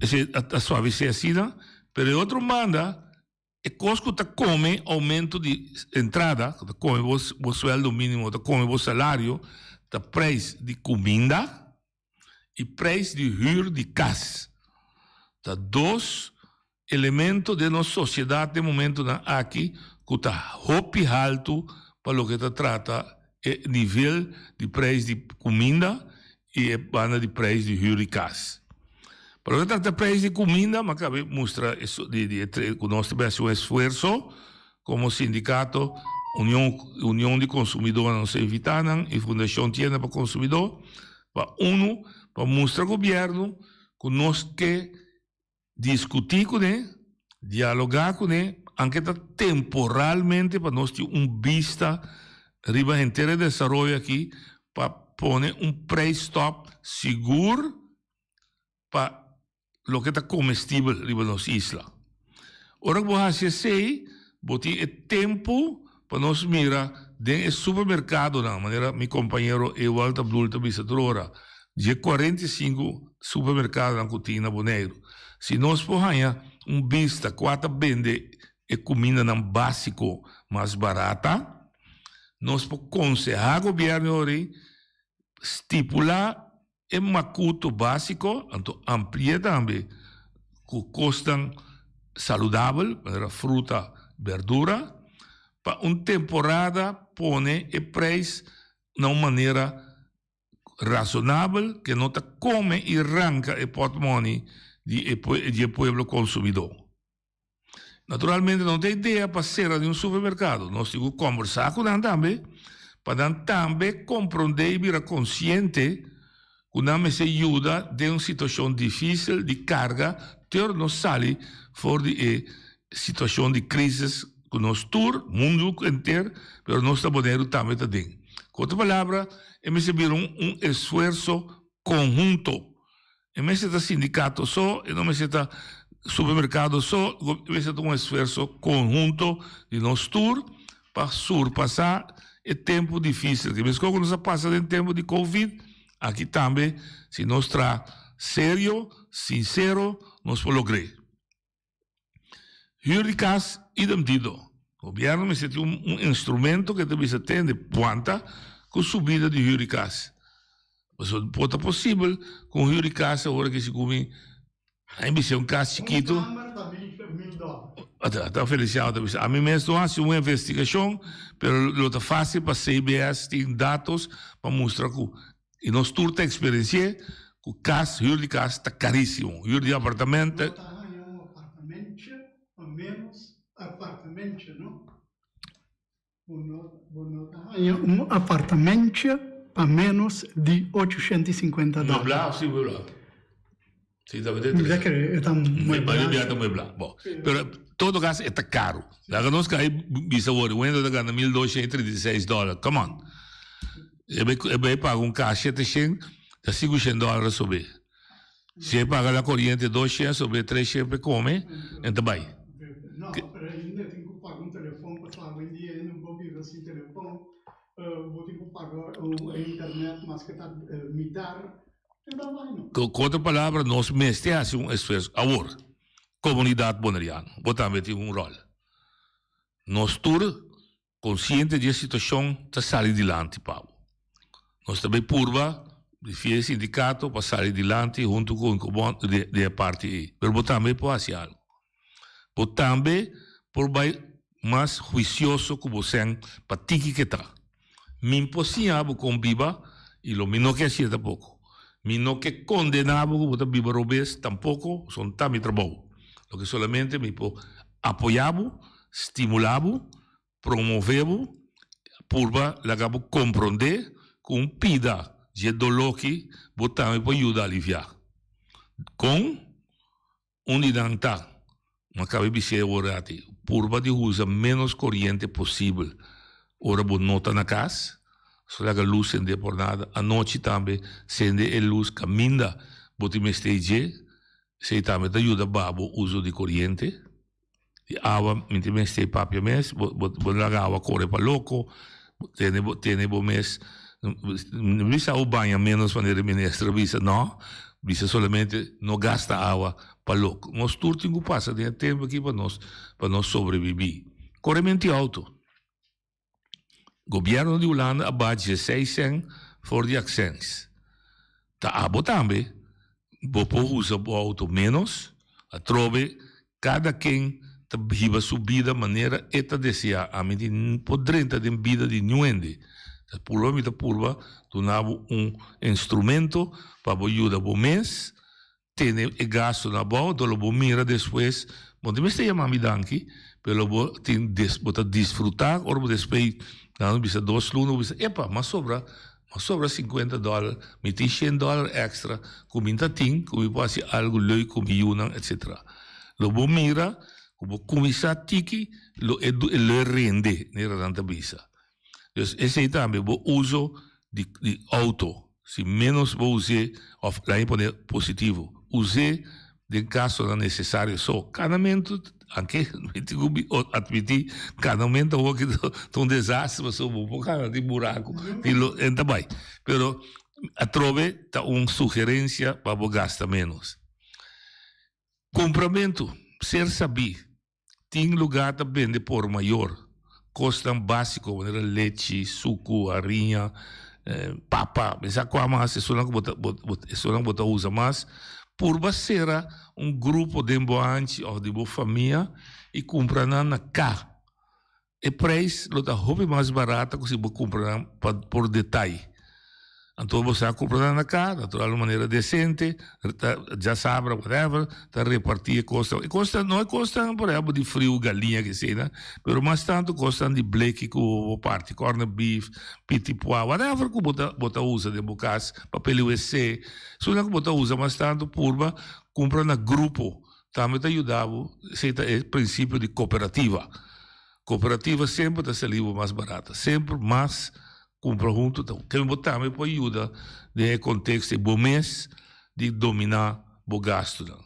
esei a suavis'é asina, pero e otro banda e kos ku ta kome oumento di entrada, ku ta kome bo suèldo mínimo, ta kome bo salario, ta preis di kuminda. i prijs di huur di kas. Ta dos elemento den nos sosiedat den momentonan aki ku ta hopi haltu pa loke ta trata e nivel di prijs di kuminda i e banda di prijs di huur di kas. Pa loke ta trata prijs di kuminda, mi a kaba mustra ku nos ta bai hasi un esfuerso Komo sindikato, Union Union di Konsumidónan nos a invitá nan i Fundashon Tienda pa Konsumidó pa unu pa mustra gobièrnu ku nos ke diskutí kuné, dialogá kuné, anke ta temporalmente pa nos tin un bista riba henter e desaroyo aki pa pone un prijsstop sigur pa loke ta komestibel riba nos isla. Ora ku bo hasi esei, bo tin e tempu pa nos mira den e supermerkadonan, manera mi kompañero Ewald Abdul ta bisa tur ora, dje 45 supermerkadonan ku tin na Boneiru. Si nos por haña un bista kua ta bende e kumindanan básiko mas barata, nos por konsehá gobièrnu ori stipulá E makuto básiko, anto ampli'é tambe ku kosnan saludabel, manera fruta, berdura, pa un temporada pone e preis na un manera rasonabel ke no ta kome i ranka e pòtmòni di e di e pueblo konsumidó. Naturalmente no ta idea pa sera di un supermerkado. Nos tin ku kòmbersá ku nan tambe pa nan tambe komprondé i bira konsiente ku nan mester yuda den un situashon difísil di karga te ora nos sali for di e. situashon di krisis ku nos tur, mundu henter, pero nos ta Boneiru tambe ta den. Ku otro palabra, e mester bira un un esfuerso konhunto. E mester ta sindikato so, e no mester ta supermerkado so, e mester ta un esfuerso konhunto di nos tur pa surpasá e tempu difísil. Ke meskos ku nos a pasa den tempu di covid, aki tambe si nos traha serio, sinsero, nos por logr'é. Huur di cas idem dito. Gobierno mester tin un instrumento ke ta bisa tende wanta ku subida di huur di cas. Pasobra por ta posibel ku un huur di cas awor aki segun mi a bisa un cas chikito. Ta Feliciano ta bisa. Ami mes no hasi un investigashon pero lo ta facil pa CBS tin datos pa mustra ku I nos tur ta eksperensi'é ku kas, hür di kas ta karísimo. Hür di apartamento. Bo ta haña un apartamentje pa ménos apartamentje, no? Bo no, bo no ta haña un apartamentje pa ménos di 850 dòler. Mueblá òf sin mueblá? Sí, ta bete Mi ta kere e ta mueblá. Mayoria ta mueblá. Bo, pero todo kas e ta karu. Laga nos kai bisa wor, un hende ta gana 1236 dòler. Come on. E bai e bai paga un kas 700, ta 500 dòler a sobe. Si e paga la koriente 200, sobe 300 pa e kome, e ta bai. No, pero ainda e tin ku paga un telefon pasobra awendia e no por biba sin telefon. Bo tin ku paga e internet maske ta mitar. Ku otro palabra, nos mester hasi un esfuerso. Awor, komunidat boneriano, bo tambe tin un ròl. Nos tur konsiente di e situashon ta sali dilanti pa bo. Nos ta bay purba di fia e sindikato pa sali dilanti huntu ku Unkobon di e parti ei. Pero bo tambe por hasi algu. Bo tambe por bai mas huisioso ku bo sèn pa tiki ke ta. Mi por siña bo kon biba i lo mi no ke hasié tampoko. Mi no ke kondená bo ku bo ta biba robes tampoko, pasobra ta mi trabou. Loke solamente mi por apoyá bo, stimulá bo, promové bo, purba laga bo komprondé ku un pida dje doló ki bo tambe por yuda aliviá. Kon? Un di nan ta, Ma kabe bis'é awor ati, purba di usa ménos koriente posibel ora bo no ta na kas, so laga lus sende por nada. Anochi tambe sende e lus kaminda bo tin mester dje, esei tambe ta yuda baha bo uso di koriente. Di awa mi tin mester papia mes, bo bo laga awa kore pa loko, tene bo tene bo mes, no bisa bo baña menos manera e minister a bisa, no, bisa solamente no gasta awa pa loko. Nos tur tin ku pasa den e tempu aki pa nos pa nos sobrevivi. Korementi outo. Gobierno di Hulanda a baha dieseis cent for di accents. Ta abo tambe bo por usa bo auto menos, atrobe cada ken ta hiba su bida manera e ta desea. Ami di por drenta den bida di niun hende. Ta purba mi ta purba duna bo un instrumento pa bo yuda bo mes Tene e gastonan abou, enton lo bo mira despues, bo no tin mester yama mi danki, pero lo bo tin des bo ta disfruta ora bo despey, nan bisa dos luna bo bisa epa mas sobra mas sobra sinkuenta dòler, mi tin shen dòler èkstra ku mi ta tin ku mi por hasi algu leuk ku mi yunan etsetera. Lo bo mira ku bo kuminsá tiki lo e lo e rende, manera nan ta bisa. Dus esei tambe bo uso di di outo. Si ménos bo us'é, òf laga mi pone positivo, us'é den kasonan nesesario so. Kanamentu, anke mi tin ku atmití, kanamentu awor aki ta un desastre pasobra bo por kana den buraku i lo en ta bai. Pero atrobe ta un sugerensia pa bo gasta ménos. Kumpramentu, ser sabí. Tin lugá ta bende por mayor kosnan básiko manera lechi, suku, hariña, papa, mi sa kua mas, esunnan ku bo ta esunnan ku bo ta usa mas. Purba sera un grupo den bo hanchi òf di bo famia i kumpra nan na ka. E prijs lo ta hopi mas barata ku si bo kumpra nan pa por detay. Anto bo sa kumpra nan na ka, natural un manera desente, ta djasabra whatever, ta reparti e kosnan. E kosnan, no e kosnan por ehempel di friu, galiña keseinan, pero mas tantu kosnan di bleki ku bo parti, corned beef, pitipua, whatever ku bo ta bo ta usa den bo kas, papel di wc, esunnan ku bo ta usa mas tantu purba kumpra na grupo. tambe ta yuda bo, esei ta e prinsipio di kooperativa. Kooperativa semper ta sali bo mas barata, semper mas kumpra huntu ta kende bo tambe por yuda den e konteksto di bo mes di dominá bo gastunan.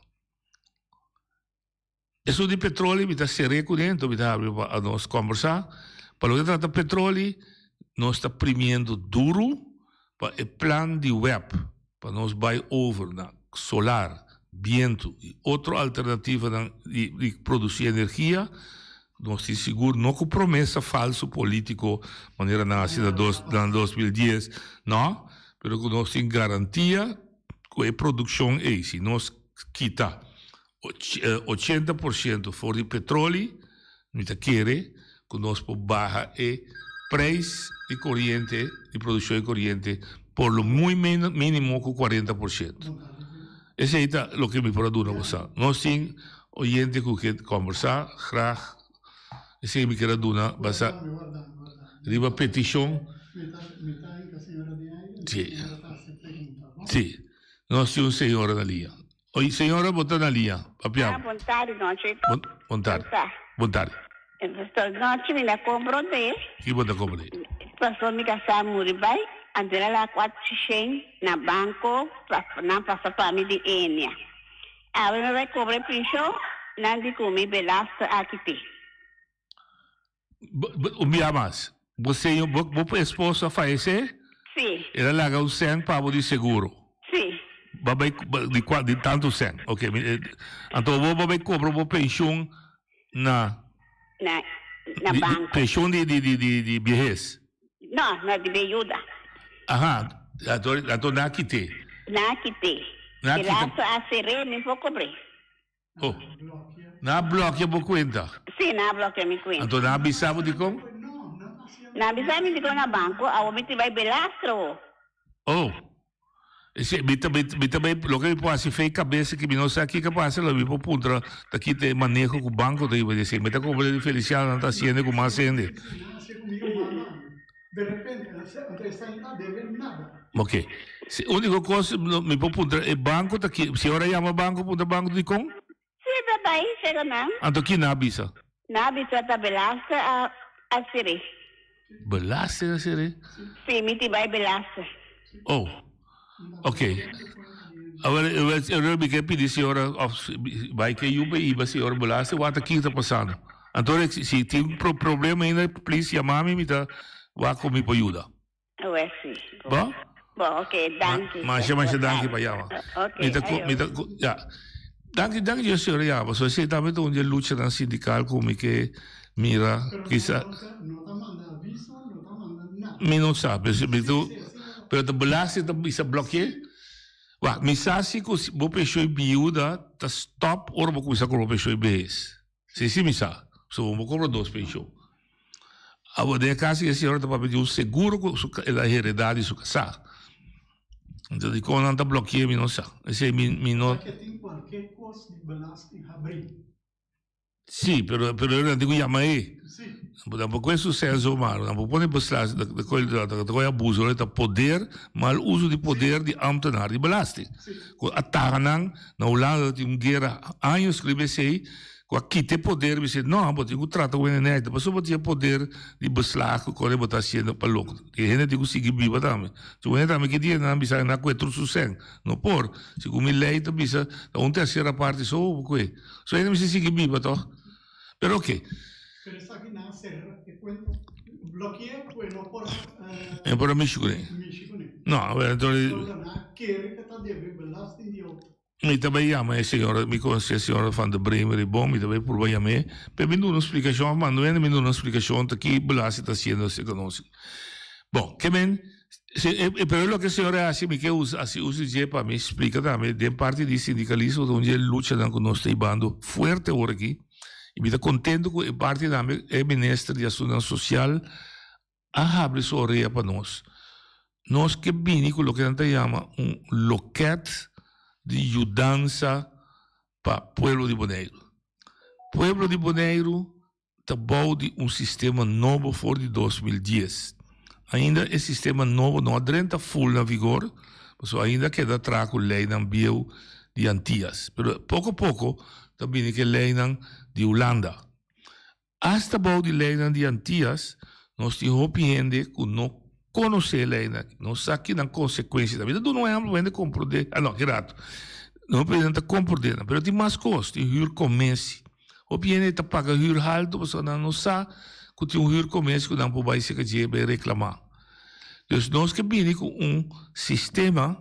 Esun di petroli mi ta ser'é kuné, enton mi ta habri pa nos kombersá. Pa loke ta trata petroli, nos ta primiendo duru pa e plan di web pa nos bai over na solar, bientu i otro alternativanan di di produsí energia. Nos tin sigur no ku promesa falsu polítiko manera nan a hasi na dos na 2010, no, pero ku nos tin garantia ku e produkshon ei si nos kita 80% for di petroli, mi ta kere ku nos por baha e preis di koriente, di produkshon di koriente, por lo muy mínimo ku 40%. Esei ta loke mi por a duna boso. Nos tin oyente ku ke kòmbersá, graag esei mi ker a duna basa riba petishon. Sí, sí, nos tin un señora na liña. Oi, señora, bo ta na liña. Papia. Ah, bon tardi, nochi. Bon, bon tardi. Sa. Bon tardi. Pastor, nochi mi na comprende. Ki bo ta comprende? Pastor, mi casá muri bai, anto el a laga cuatro shen na banco pa nan pasa pa mi di Enia. Awe mi bai cobra e pension, nan di cu mi belaster aki te. Un bia mas. Bo señor, bo, bo esposo a fayecé? Sí. El a laga un cent pa bo di seguro? Sí. Bo a bay, di cua, di tanto cent. Ok, mi, anto bo bo bay cobra bo pensioen na. Na, na di, banco. Pensioen di, di, di, di, di viehes? No, na di beyuda. Aha, anto, anto nan a kite. Nan a kite. Nan a E kita. laatste a ceré, mi por cobré. Oh, nan a blòkia bo kuenta? Sí, nan a blòkia mi kuenta. Anto nan a bisa bo dikon? Nan a bisa mi dikon na banko, awor mi tin bai belastra wo. Oh, esei, mi ta, mi ta bai, loke mi por hasi fe kabesa ki mi no sa kiko a pasa, lo mi por puntra ta kita e maneho ku banko ta hiba di esei. Mi ta komprende di Feliciano nan ta hasiendo ku mas hende. De repente, anto esei no debe nada. Ok. Si único cos mi por puntra e banco ta ki si ora yama banco puntra banco dikon? Si ta bai sega nan. Anto ki nan a bisa? Nan a bisa ta belaster a a sere. Belaster a sere? Si mi ti bai belaster. Oh. Ok. Awor awor mi ke pidi si ora of bai ke yuba iba si ora belaster wak ta ki ta pasando. Anto si tin problema ainda please yama mi mi ta wak ku mi por yuda. Awor si. Bo? Bo, ok, danki. Masha masha danki pa yama. Ok, Mi ta ku mi ta ku ya. Danki danki yo señora yama so esei tambe ta un di e luchanan sindikal ku mi ke mira kisa. No ta manda aviso, no ta manda nada. Mi no sa, pero ta belasting ta bisa bloke'é. Wak, mi sa si ku bo penshon biuda ta stop ora bo kuminsá kobra bo penshon behes. Si, si mi sa. So bo kobra dos penshon. Awor den e kas e señora ta papia di un seguro ku su el a heredá di su kasá. Entonces dikon nan ta bloke'é mi no sa. Esei mi mi no. Ke tin kualke kos di belasting habrí. Sí, pero pero nan tin ku yama e. Sí. Tampoco e suceso malo, tampoco pone beslag, ta koe abuso, ta poder, mal uso di poder di ambtenaar di belasting. Ku a taha nan, na Hulanda tin un guera años riba esei, ku a kita e poder, bisa no, bo tin ku trata ku hende nèt, pasobra bo tin e poder di beslag ku kore bo ta hasiendo pa loko. E hende tin ku sigui biba tambe. Si un hende tambe ki dia nan bisa nan a kue tur su sèn, no por. Segun mi lei ta bisa ta un tersera parti so bo kue. So hende mester sigui biba tòg. Pero oke. Pero esaki nan a sera e kuenta, bloke'é ku e no por. E no por a mishi kuné. Mishi kuné. No, a ber enton. Pasobra nan a kere ku ta debe belasting di outo. Mi ta bai yama e señora, mi konosé e señora Van der Bremer i bon, mi ta bai purba yam'é, p'e bin duna un splikashon, òf manda un hende bin duna un splikashon ta ki belasting ta hasiendo serka nos. Bon, ke men, si e, pero loke e señora a hasi mi ke usa, hasi uso di dje pa mi splika tambe den parti di sindikalismo ta un dje luchanan ku nos ta hibando fuerte awor aki, i mi ta kontento ku e parti tambe e minister di asuntunan sosial a habri su orea pa nos. Nos ke bini ku loke nan ta yama un loket di yudansa pa pueblo di Boneiru. Pueblo di Boneiru ta bou di un sistema nobo for di 2010. Ainda e sistema nobo no a drenta ful na vigor, pasobra ainda a keda traha ku leinan bieu di Antias. Pero poko poko. ta bini ku e leinan di Hulanda. Asta bou di leinan di Antias, nos tin hopi hende ku no konosé e leinan aki, no sa ki nan konsekuensia ta. Mi ta duna un ehèmpel pa hende komprondé, ah no, ki ratu, hopi hende ta komprondé nan, pero tin mas kos, tin hürkomesi. Hopi hende ta paga hür haltu pasobra nan no sa ku tin un hürkomesi ku nan por bai serka dje bai reklamá. Dus nos ke bini ku un sistema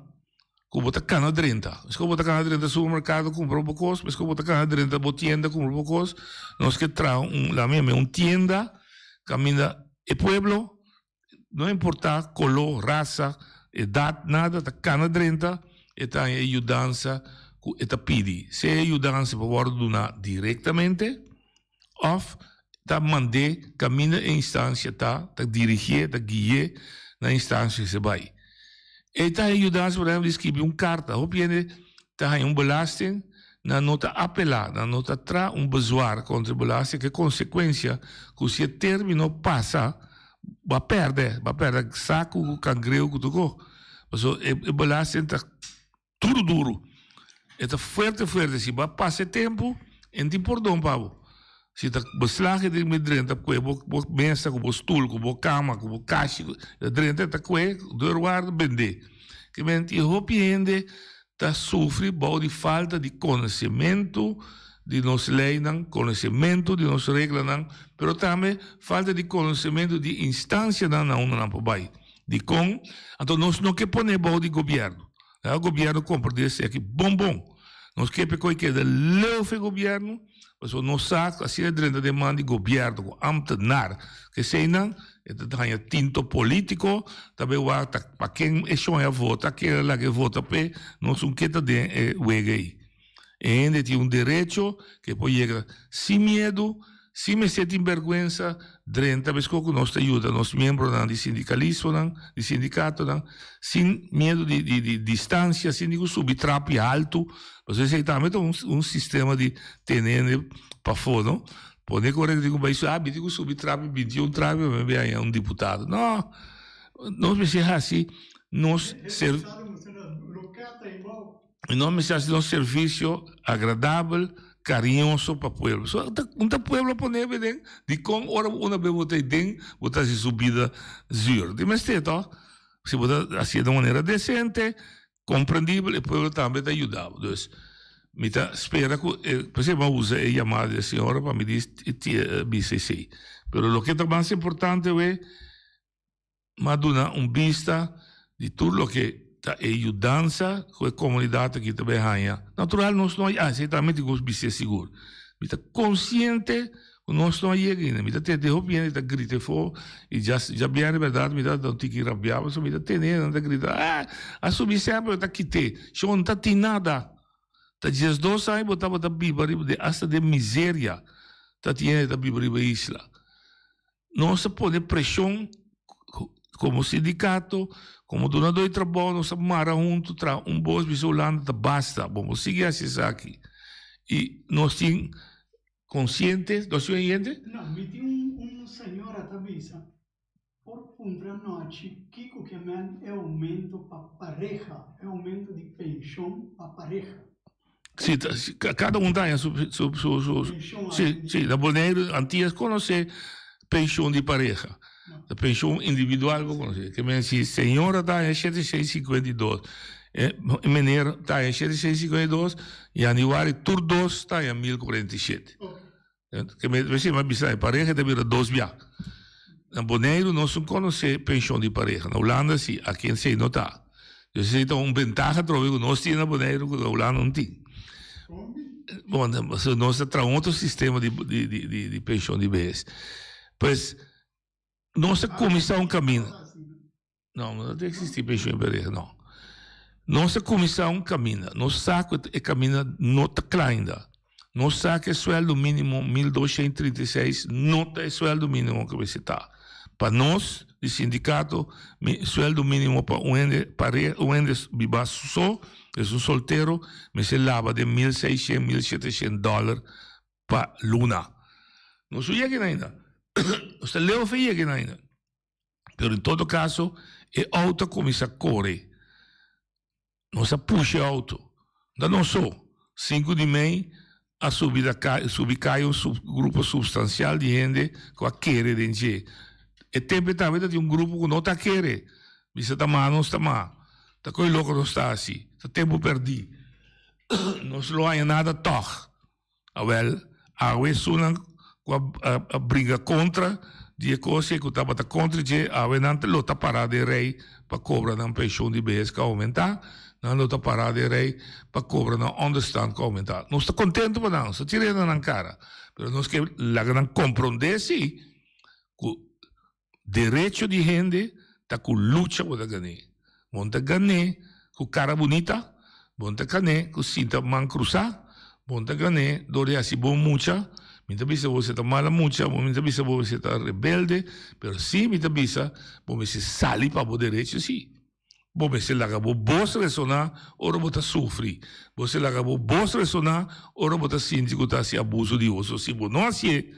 ku bo ta kana drenta. Meskos bo ta kana drenta supermerkado kumpra bo kos, meskos bo ta kana drenta bo tienda kumpra bo kos, nos ke traha un, laga mi yama un tienda kaminda e pueblo, no importa koló, rasa, edat, nada, ta kana drenta e ta haña e yudansa ku e ta pidi. Sea e yudansa por wòrdu duna direktamente òf ta mand'é kaminda e instansia ta, ta dirigié, ta gui'é na e instansia ku e bai. E ta haña yudansa por ehèmpel di skibi un karta. Hopi hende ta haña un belasting, nan no ta apelá, nan no ta traha un bezwaar kontra e belasting, ku e konsekuensia ku si e término pasa, bo a pèrdè, bo a pèrdè saku ku kangreu ku tur kos. Pasobra e belasting ta Duru duru. E ta fuerte fuerte. Si bo a pasa e tempu, e no tin pordon pa bo. Si ta beslag e tin drenta kue bo bo mesa ku bo stul ku bo kama ku bo kashi e drenta e ta kue deurwaarder bende. Ke men tin hopi hende ta sufri bou di falta di konosementu di nos leinan, konosementu di nos reglanan, pero tambe falta di konosementu di instansianan na unda nan por bai. Dikon? Anto nos no ke pone bou di gobièrnu. E gobierno comprende esaki bon bon. Nos ke p'e koe keda leu f'e gobierno, pasobra nos sa ku asina e drenta den man di gobierno ku ambtenaar keseinan e ta haña tinto politico, ta bay wak ta pa ken e shon a vota, ken a laga e vota p'e, nos un ke ta den e wega ei. E hende tin un derecho ke por yega sin miedu, sin mester tin berguensa, drenta meskos ku nos ta yuda nos miembronan di sindikalismonan, di sindikatonan, sin miedu di di di distansia, sin di ku subi trapi haltu, pasobra esei tambe ta un un sistema di tene hende pafó, no? Pone ku ora ku tin ku bai su, ah mi tin ku subi trapi bintiun trapi pa mi bai haña un diputado. No, nos mester hasi nos ser. I nos mester hasi nos servisio agradabel, kariñoso pa pueblo. So, un ta pueblo pone be den, dikon ora una be bo ta den, bo ta hasi su bida zuur. Di mester to, si bo ta hasié den un manera desente, komprendibel, e pueblo tambe ta yuda bo. Dus, mi ta spera ku, p'esei mi a usa e yamada di e señora pa mi di bisa esei. Pero loke ta mas importante awe, M'a duna un bista di tur loke ta e yudansa ku e komunidat aki ta bai haña. Natural nos no a yega, esei tambe tin ku bis'é sigur. Mi ta konsiente ku nos no a yega ainda. Mi ta tende hopi hende ta grita efo i djabièrnè bèrdat mi ta un tiki rabiá pasobra mi ta tende hende ta grita, ah, a subi semper ta kit'é. Shon ta tin nada. Ta diesdos aña bo tabata biba riba den asta den miseria ta tin hende ta biba riba e isla. Nos a pone preshon komo sindikato, komo dunadó di trabou, nos a mara huntu traha un bos bisa Hulanda ta basta, bo por sigui hasi esaki. I nos tin konsiente, nos tin oyente? No, mi tin un un señora ta bisa, por puntra nochi kiko ke men e oumento pa pareha, e oumento di penshon pa pareha. Si, kada un ta haña su, su, su, su, si, si, na Boneiru, Antillas konosé penshon di pareha. Ta penshon individual bo konosé. Ke men si señora ta haña shete shei sinkuenta i dos, e meneer ta haña shete shei sinkuenta i dos, yanüari tur dos ta haña 1047. Ke mi a bisa e pareha ta bira dos bia. Na Boneiru nos no konosé penshon di pareha. Na Hulanda si, aki esei no ta. Dus esei ta un bentaha atrobe ku nos tin na Boneiru ku na Hulanda no tin. Bon, nos ta traha un otro sistema di penshon di behes. Pues, nos a kuminsá un kaminda. No, no ta existi pensioen pareha, no. Nos a cuminsa un caminda, nos sa cu e caminda no ta cla ainda. Nos sa cu e sueldo minimo 1236 no ta e sueldo minimo cu mester ta. Pa nos di sindicato, mi sueldo minimo pa un hende pare, un hende biba so, es un soltero, mester laba den 1600, 1700 dollar pa luna. Nos no yega ainda. Nos ta leu fe yega ainda. Pero en todo caso, e auto a cuminsa core. Nos a pusha e auto. No ta nos so. Cinco di mei. A subi na kai, subi kai un sub, grupo substansial di hende ku a kere den dje. E tempu tambe ta tin un grupo ku no ta kere. Bisa ta ma nos ta ma. Ta koe loko nos ta hasi. Ta tempu pèrdí. Nos lo haña nada tòg. Awèl, awe esunnan ku a a bringa kontra di e kos ei ku tabata kontra dje, awe nan lo ta pará den rei pa kobra nan penshon di behes ku a oumentá, nan lo ta pará den rei pa kobra nan ònderstand ku a oumentá. Nos ta kontentu pa nan, nos ta tir'é na nan kara, pero nos ke laga nan komprondé sí ku Derecho di hende ta ku lucha bo ta gané. Bo no ta gané ku kara bunita, bo no ta gané ku sinta man krusá, bo no ta gané dor di hasi bon mucha. Mi ta bisa bo si ta mala mucha, mi ta bisa bo si ta rebelde, pero sí mi ta bisa bo mester sali pa bo derecho sí. Bo mester laga bo bos resoná ora bo ta sufri. Bo mester laga bo bos resoná ora bo ta sinti ku ta hasi abuso di bo. So si bo no hasié,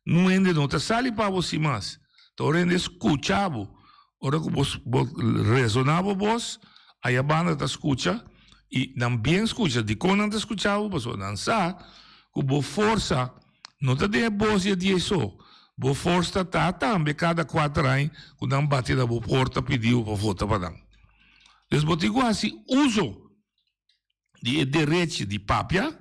nun hende no ta sali pa bo sin mas. Ta ora hende skucha bo. Ora ku bo bo resoná bo bos, aya banda ta skucha i nan bien skucha. Dikon nan ta skucha bo? Pasobra nan sa ku bo forsa No ta den e bos di e dia so. Bo forsa ta tambe kada kuater aña ku nan bati na bo porta pidi bo pa vota pa nan. Dus bo tin ku hasi uso di e derechi di papia,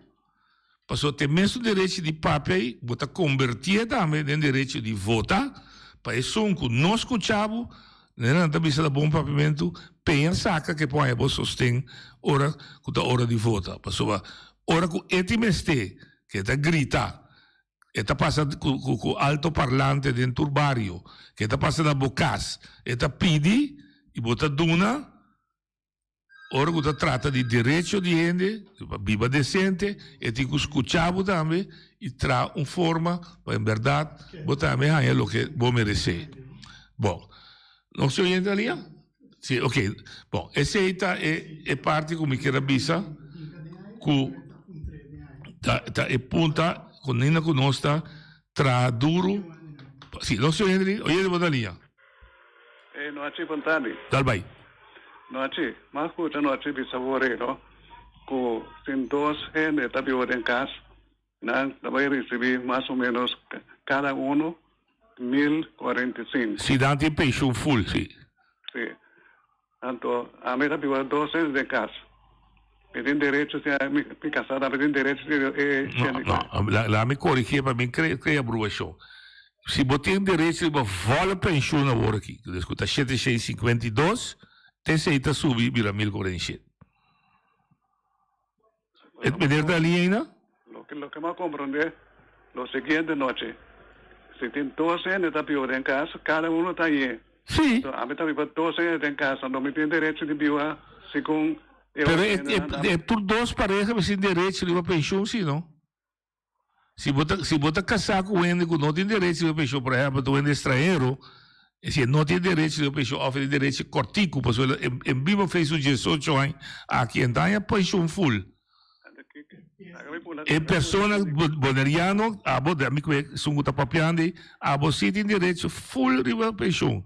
pasobra te mesun derechi di papia ei bo ta kombertié tambe den derechi di vota pa esun ku no skucha bo, nan ta bisa na bon papiamentu, peña saka ke por haña bo sosten ora ku ta ora di vota. Pasobra ora ku e tin mester Ke ta grita, e ta pasa ku ku alto parlante den tur bario, ke ta pasa na bo kas, e ta pidi i bo ta duna. Ora ku ta trata di derecho di hende pa biba desente, e tin ku skucha bo tambe i traha un forma pa en bèrdat bo tambe haña loke bo meresé. Bon, nos tin oyente na liña? Si, ok. Bon, esei ta e e parti ku mi kier a bisa ku ta ta e punta ku nina ku nos ta traha duru. Si, nos tin oyente, oyente bo ta liña. E nochi bon tardi. Dal bai. Nochi, m'a skucha nochi bisa bo no ku tin dos hende ta biba den kas, nan ta bai risibí mas o ménos kada uno 1045. Si nan tin penshun full, si. Si. Anto ami ta biba dos hende den kas. Mi tin derecho si mi kasá tambe tin derecho si e No, no. Laga mi korigí pa mi krea bruashon. Si bo tin derecho riba volle penshun awor aki, dus ku ta shete shei 52, te esei ta subi bira 1047. E meneer ta ali ainda? Loke loke m'a comprende lo siguiente nochi. Si tin dos hende ta biba den cas, cada uno ta aye. Sí. Anto ami ta biba dos hende den cas, anto mi tin derecho di biba segun e otro Pero e hendenan e tur dos pareha mester tin derecho riba pensioen si no? Si bo ta si bo ta casá cu hende cu no tin derecho riba pensioen, por ehempel ta un hende extranhero, e si e no tin derecho riba pensioen of e tin derecho cortico pasobra el e biba fe su diesocho aña aki e ta haña pensioen full. E persona boneriano abo ami cu esun cu ta papiando ei abo si tin derecho full riba pensioen.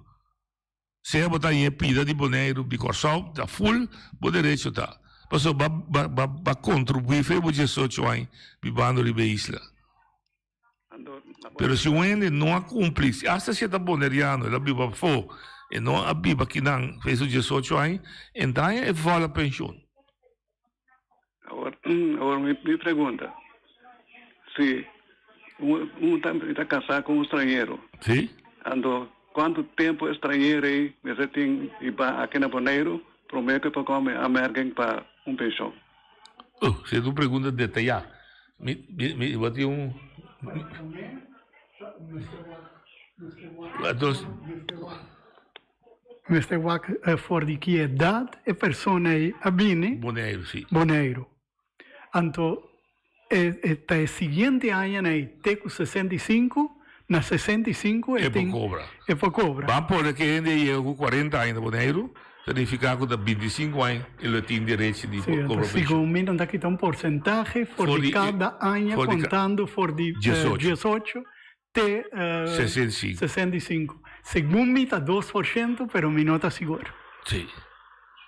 Sea bo ta ñe pida di Boneiru, di Kòrsou, ta full bo derecho ta. Pasobra ba ba ba kontribuí fe bo diesocho aña bibando riba e isla. Pero si un hende no a kumpli, asta si e ta boneriano, el a biba afó, e no a biba akinan fe su diesocho aña, e no ta haña e volle penshun. Awor, awor mi, mi pregunta, si un, un ta, ta casá cu un stranhero, Sí. anto cuanto tempo e stranhero ei mester tin di ba aki na Boneiru prome cu e por come aanmerking pa un pension? Oh, si es un pregunta detayá. Mi, mi, mi, bo tin un. Entonces. Mester wak for di ki edat e persona ei a bini. Boneiru, si. Boneiru. Anto e ta e siguiente añanan ei te ku 65, na 65 e tin. E por kobra. E por kobra. Ban pone ku e hende a yega ku 40 aña na Boneiru, ta nifiká ku ta 25 aña e lo tin derechi di por kobra penshun. Segun mi nan ta kita un porsentahe for di kada aña kontando for di 18 te 65. Segun mi ta 2%, pero mi no ta sigur. Sí.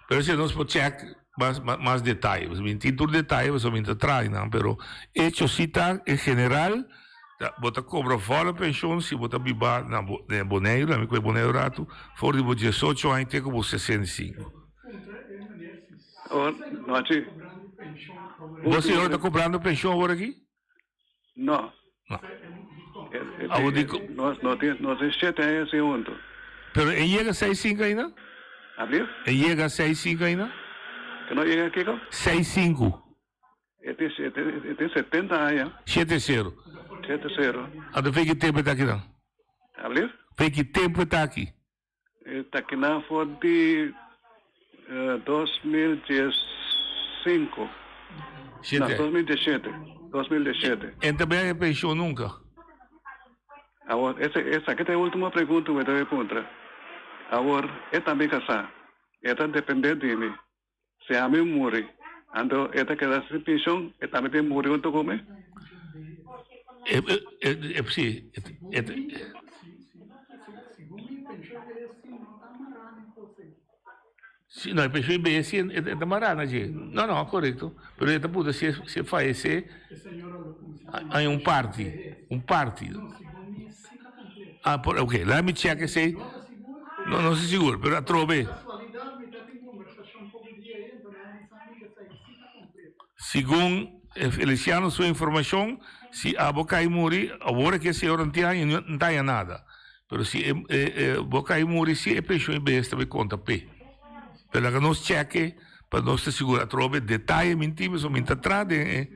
Pero si nos por check. Mas mas detaye. Mi tin tur detaye pasobra mi ta traha einan, pero hecho si ta en general ta bo ta cobra volle pensioen si bo ta biba na na Boneiru, na mi cu e Boneiru ratu, for di bo diesocho aña te cu bo 65. Awor, nochi. Bo señor ta cobrando pensioen awor aki? No. No. Awor di cu. Nos no tin nos tin shete aña sin hunto. Pero e yega seis sinku ainda? Ablief? E yega seis sinku ainda? Ke no yega kiko? Seis sinku. E tin e tin 70 aña. Shete sero. Shete sero. Anto fe ki tempu e ta aki nan? Ablief? Fe ki tempu e ta aki? E ta kinan for di 2015. No, 2017. 2017. E ta bay pensioen nunca? Awor, ese, esaki ta e ultimo pregunta ku mi ta bay puntra. Awor, e tambe kasá. E ta depende di mi. Si ami muri, anto e ta keda sin pensioen, e tambe tin muri hunto ku mi? E, e, e, si, e, e, Si, no, e pensioen behe si e ta mará na dje. No, no, korekto. Pero e ta puntra si si e fayesé, hay un parti, un parti. Ah, por, ok, laat mi check esei. No, no si sigur, pero atrobe. Segun Feliciano su informacion, si abo cay muri, awor aki e señor no tin aña, no ta haña nada. Pero si e, e, e, bo cay muri, si e pensioen behes ta bay conta p'e. Pero laga nos check pa nos ta sigur. Atrobe detaye mi tin, pasobra mi ta tra den e,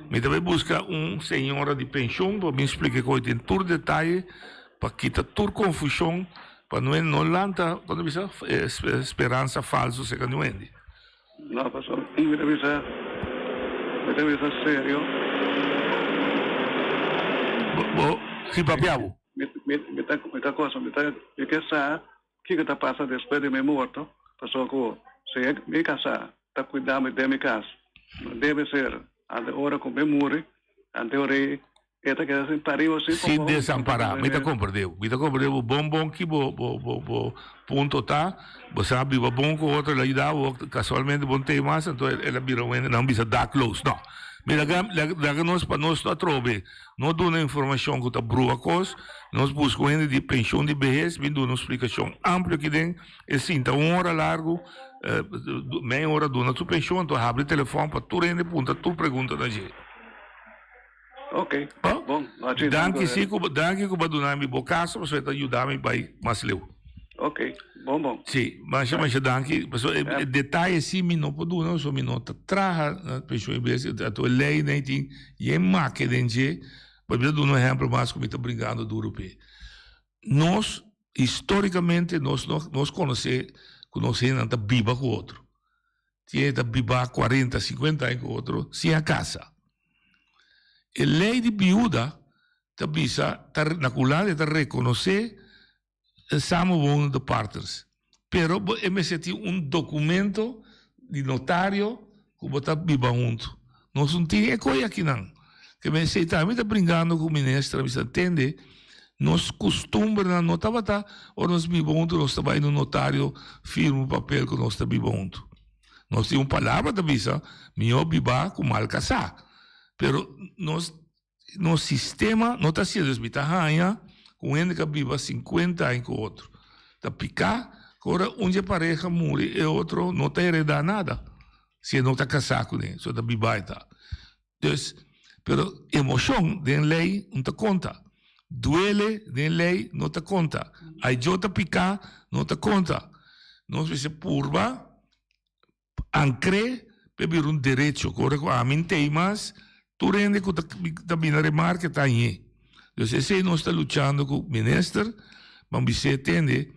mi ta bay busca un señora di pensioen pa mi splica koe den tur detaye, pa kita tur confusion, pa no no lanta, kon ta bisa, speransa falso cerca di un hende. No, pasobra mi ta bisa, mi ta bisa serio. Bo, bo, si papia bo. Mi, mi, mi ta, mi ta cosa, mi ta, mi ke sa kiko ta pasa despues di mi morto, pasobra ku si e mi kasá ta kuida mi den mi kas, no debe ser ante ora ku mi muri, ante ora ei E ta keda sin pariba sin Sin desampará. Mi ta komprendé bo. Mi ta komprendé bo bon bon ki bo bo bo bo punto ta. Bo sa biba bon ku otro, el a yuda bo, kasualmente bo no tei mas, anto el a bira un hende nan bisa dakloos. No. Mi laga laga nos pa nos no atrobe no duna informashon ku ta brua kos, nos buska un hende di penshon di behes bin duna un splikashon amplio aki den, e sinta un ora largu, mei ora duna su penshon, anto habri telefòn pa tur hende puntra tur pregunta na dje. Ok, bon. Danki si ku danki ku bo a duna mi bo kaso pasobra e ta yuda mi bai mas leu. Ok, bon bon. Si, masha masha danki. Pasobra e detaye si mi no por duna pasobra mi no ta traha na penshon i bes ato e lei nei tin yen make den dje. Bo mi ta duna un ehempel mas ku mi ta brinkando duru p'e. Nos historikamente nos no nos konosé ku nos hendenan ta biba ku otro. Tin ta biba 40, 50 aña ku otro sin a kasa. E lei di biuda ta bisa, ta na Hulanda ta rekonosé e samenwonende partners. Pero bo e mester tin un dokumento di notario ku bo ta biba huntu. Nos no tin e koe akinan. Ke men esei tambe ta bringando ku minister a bisa tende nos kustumbernan no tabata ora nos biba huntu nos ta bai na un notario firma un papel ku nos ta biba huntu. Nos tin un palabra ta bisa mihó biba ku mal kasá. Pero nos nos sistema no ta asina. Dus mi ta haña ku un hende ku a biba 50 aña ku otro ta piká ku ora un dje pareha muri e otro no ta heredá nada si e no ta kasá kuné, so ta biba e ta. Dus, pero emoshon den lei no ta konta. Duele den lei no ta konta. Aijo ta piká no ta konta. Nos mester purba ankr'é pa e bira un derecho. Ku ora ku ami n'tei mas, tur hende ku ta bini remarke ta hañ'é. Dus esei nos ta luchando ku minister pa bis'é tende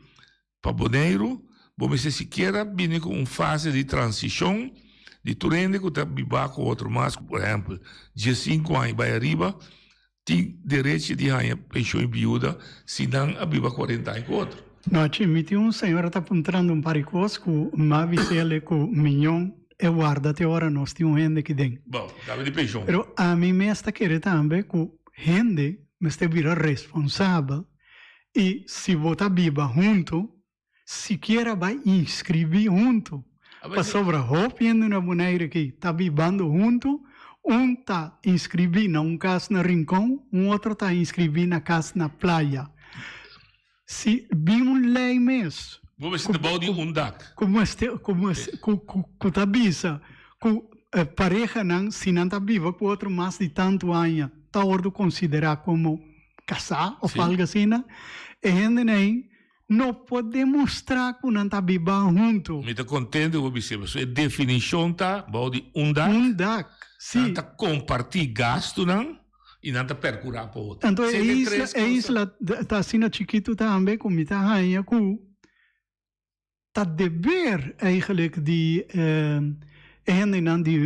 Pa Boneiru, bo mester sikiera bini ku un fase di transishon di tur hende ku ta biba ku otro mas, por ehèmpel, diesinku aña bai ariba, tin derechi di haña penshon biuda si nan a biba kuarenta aña ku otro. Nochi, mi tin un señora ta puntrando un par di kos ku m'a bis'el ku miñon e warda te ora nos tin un hende ki den. Bon, tabla di penshon. Pero ami mes ta kere tambe ku hende mester bira responsabel I si bo ta biba huntu, sikiera bai inskribí huntu. Pasobra hopi hende na Bonaire aki ta bibando huntu, un ta inskribí na un kas na Rincon, un otro ta inskribí na kas na Playa. Si bin un lei mes. Bo mester ta bou di un dak. Ku mester ku ku ku ta bisa ku parehanan si nan ta biba ku otro mas di tantu aña ta wordu konsiderá komo kasá òf algu asina, e hendenan ei no por demostrá ku nan ta biba huntu. Mi ta kontento ku bo bis'é pasobra e definishon ta bou di un dak. Un dak, si. Nan ta kompartí gastunan. I nan ta percura pa otro. Anto e isla, e isla ta asina chikitu tambe ku mi ta haña ku ta deber eigenlijk di e hendenan di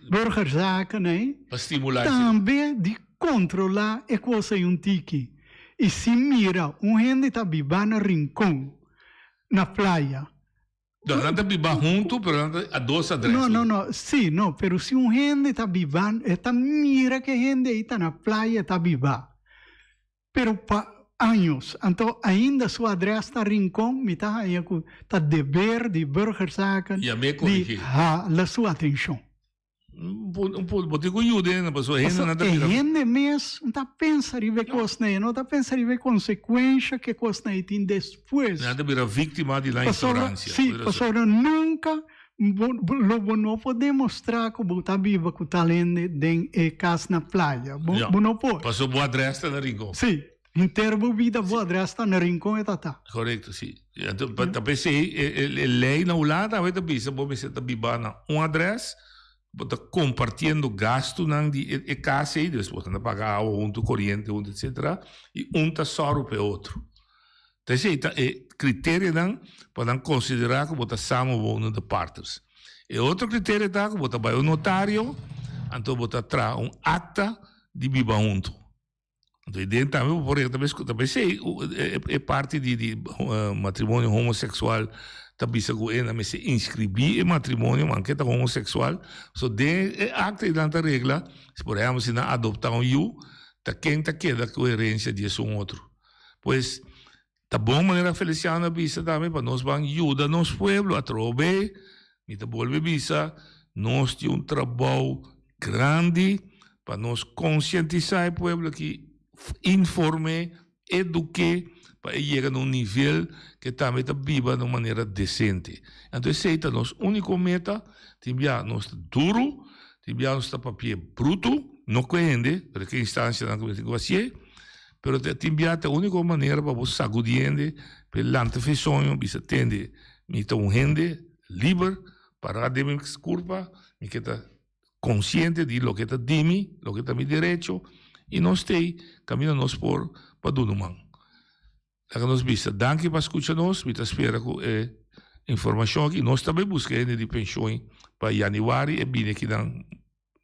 burgerzaken ei Pa stimula esei. tambe di kontrola e kos ei un tiki. I si mira un hende ta biba na Rincon, na playa, No, nan ta biba huntu, pero nan ta a dos adres. No, no, no, sí, no, pero si un hende ta biba, e ta mira ke hende ei ta na playa e ta biba. Pero pa años, anto ainda su adres ta Rincon, mi ta haña ku ta deber di burgerzaken Yam'é di korigí. hala su atenshon. Un punto, bo tin ku yuda hende pasobra hende nan ta E bira. hende mes no ta pensa riba e kosnan ei, no ta pensa riba e konsekuensha ku e kosnan ei tin despues. Nan ta bira víktima di nan ignoransia. Si, pasobra nunka bo lo bo no por demostrá ku bo ta biba ku tal hende den e kas na playa. Bo no por. Pasobra bo adrès ta na Rincon. Si, henter bo bida bo adrès ta na Rincon e ta ta. Korekto, si. Ta p'esei e lei na Hulanda awe ta bisa bo mester ta biba na un adrès, bo ta kompartiendo gastunan di e kas ei, dus bo ta paga awa huntu, koriente huntu, etsetera, i un ta sòru pa e otro. Ta esei ta e kriterianan pa nan konsiderá ku bo ta samenwonende partners. E otro kriterio ta ku bo ta bai un notario, anto bo ta traha un akta di biba huntu. Anto e den tambe bo por rega tambe ta p'esei e parti di di matrimonio homosexual ta bisa ku e nan mester inscribí e matrimonio manke ta homosexual. So den e akta ei nan ta regla si por ehempel si nan adopta un yu ta ken ta keda ku herencia di esun otro. Pues Ta bon manera Feliciano a bisa tambe pa nos ban yuda nos pueblo atrobe. Mi ta bolbe bisa, nos tin un trabou grandi pa nos konsientisá e pueblo aki, inform'é, eduk'é pa e yega na un nivel ke tambe ta biba na un manera desente. Anto esei ta nos úniko meta. Tin bia nos ta duru, tin bia nos ta papia brutu, no ku e hende, pero ke instansianan ku mester ku hasié. Pero ta tin bia ta úniko manera pa bo sagudi hende pa e lanta fe soño bisa tende mi ta un hende liber pará den mi kurpa mi ke ta konsiente di loke ta di mi loke ta mi derecho i nos stay kaminda nos por pa duna un man. Laga nos bisa danki pa skucha nos mi ta spera ku e informashon aki nos ta bai buska hende di penshon pa yanüari e bini akinan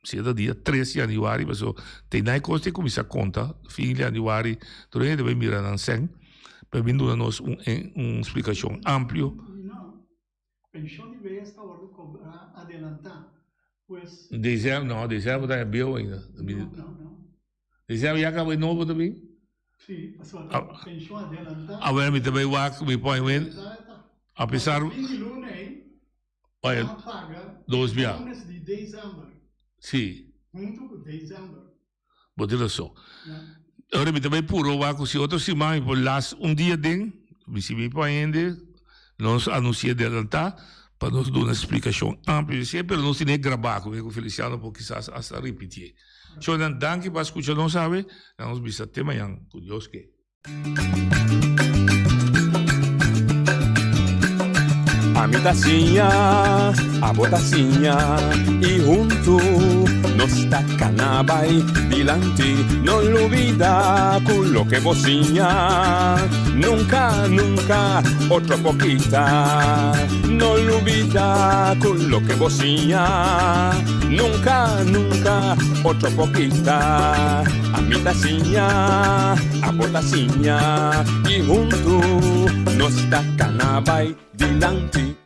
Si e ta dia tres januari paso te na e kos te kuminsá konta fin di januari tur hende bai mira nan sèn pa bin duna nos un un splikashon amplio. No, penshon di behes ta wòrdu kobrá adelantá, pues. Desèmber, no, desèmber ta bieu ainda. No, no, no. Desèmber ya kaba e nobo ta bin? Si, pasobra ta penshon adelantá. Awor mi ta bai wak mi pòi wen apesar. Fin di luna ei Oye, a paga dos bia. bonus di december. Si. Hunto cu december. Bo tin rason. Ora mi ta bay puro wak cu si otro siman mi por las un dia den, mi si mi por hende, nos anuncia adelanta pa nos duna splicacion amplio di esey, pero nos tene graba cu mi cu Feliciano por kisas hasta ripitié. Shownan danki pa scucha nos awe, nan nos bisa te mañan cu Dios ke. Ami ta siña, abo ta siña y huntu nos ta cana bay dilanti. No lubida cu loke bo siña nunca, nunca otro por kita. No lubida cu loke bo siña nunca, nunca otro por kita. Ami ta siña, abo ta siña y huntu nos ta cana bay dilanti.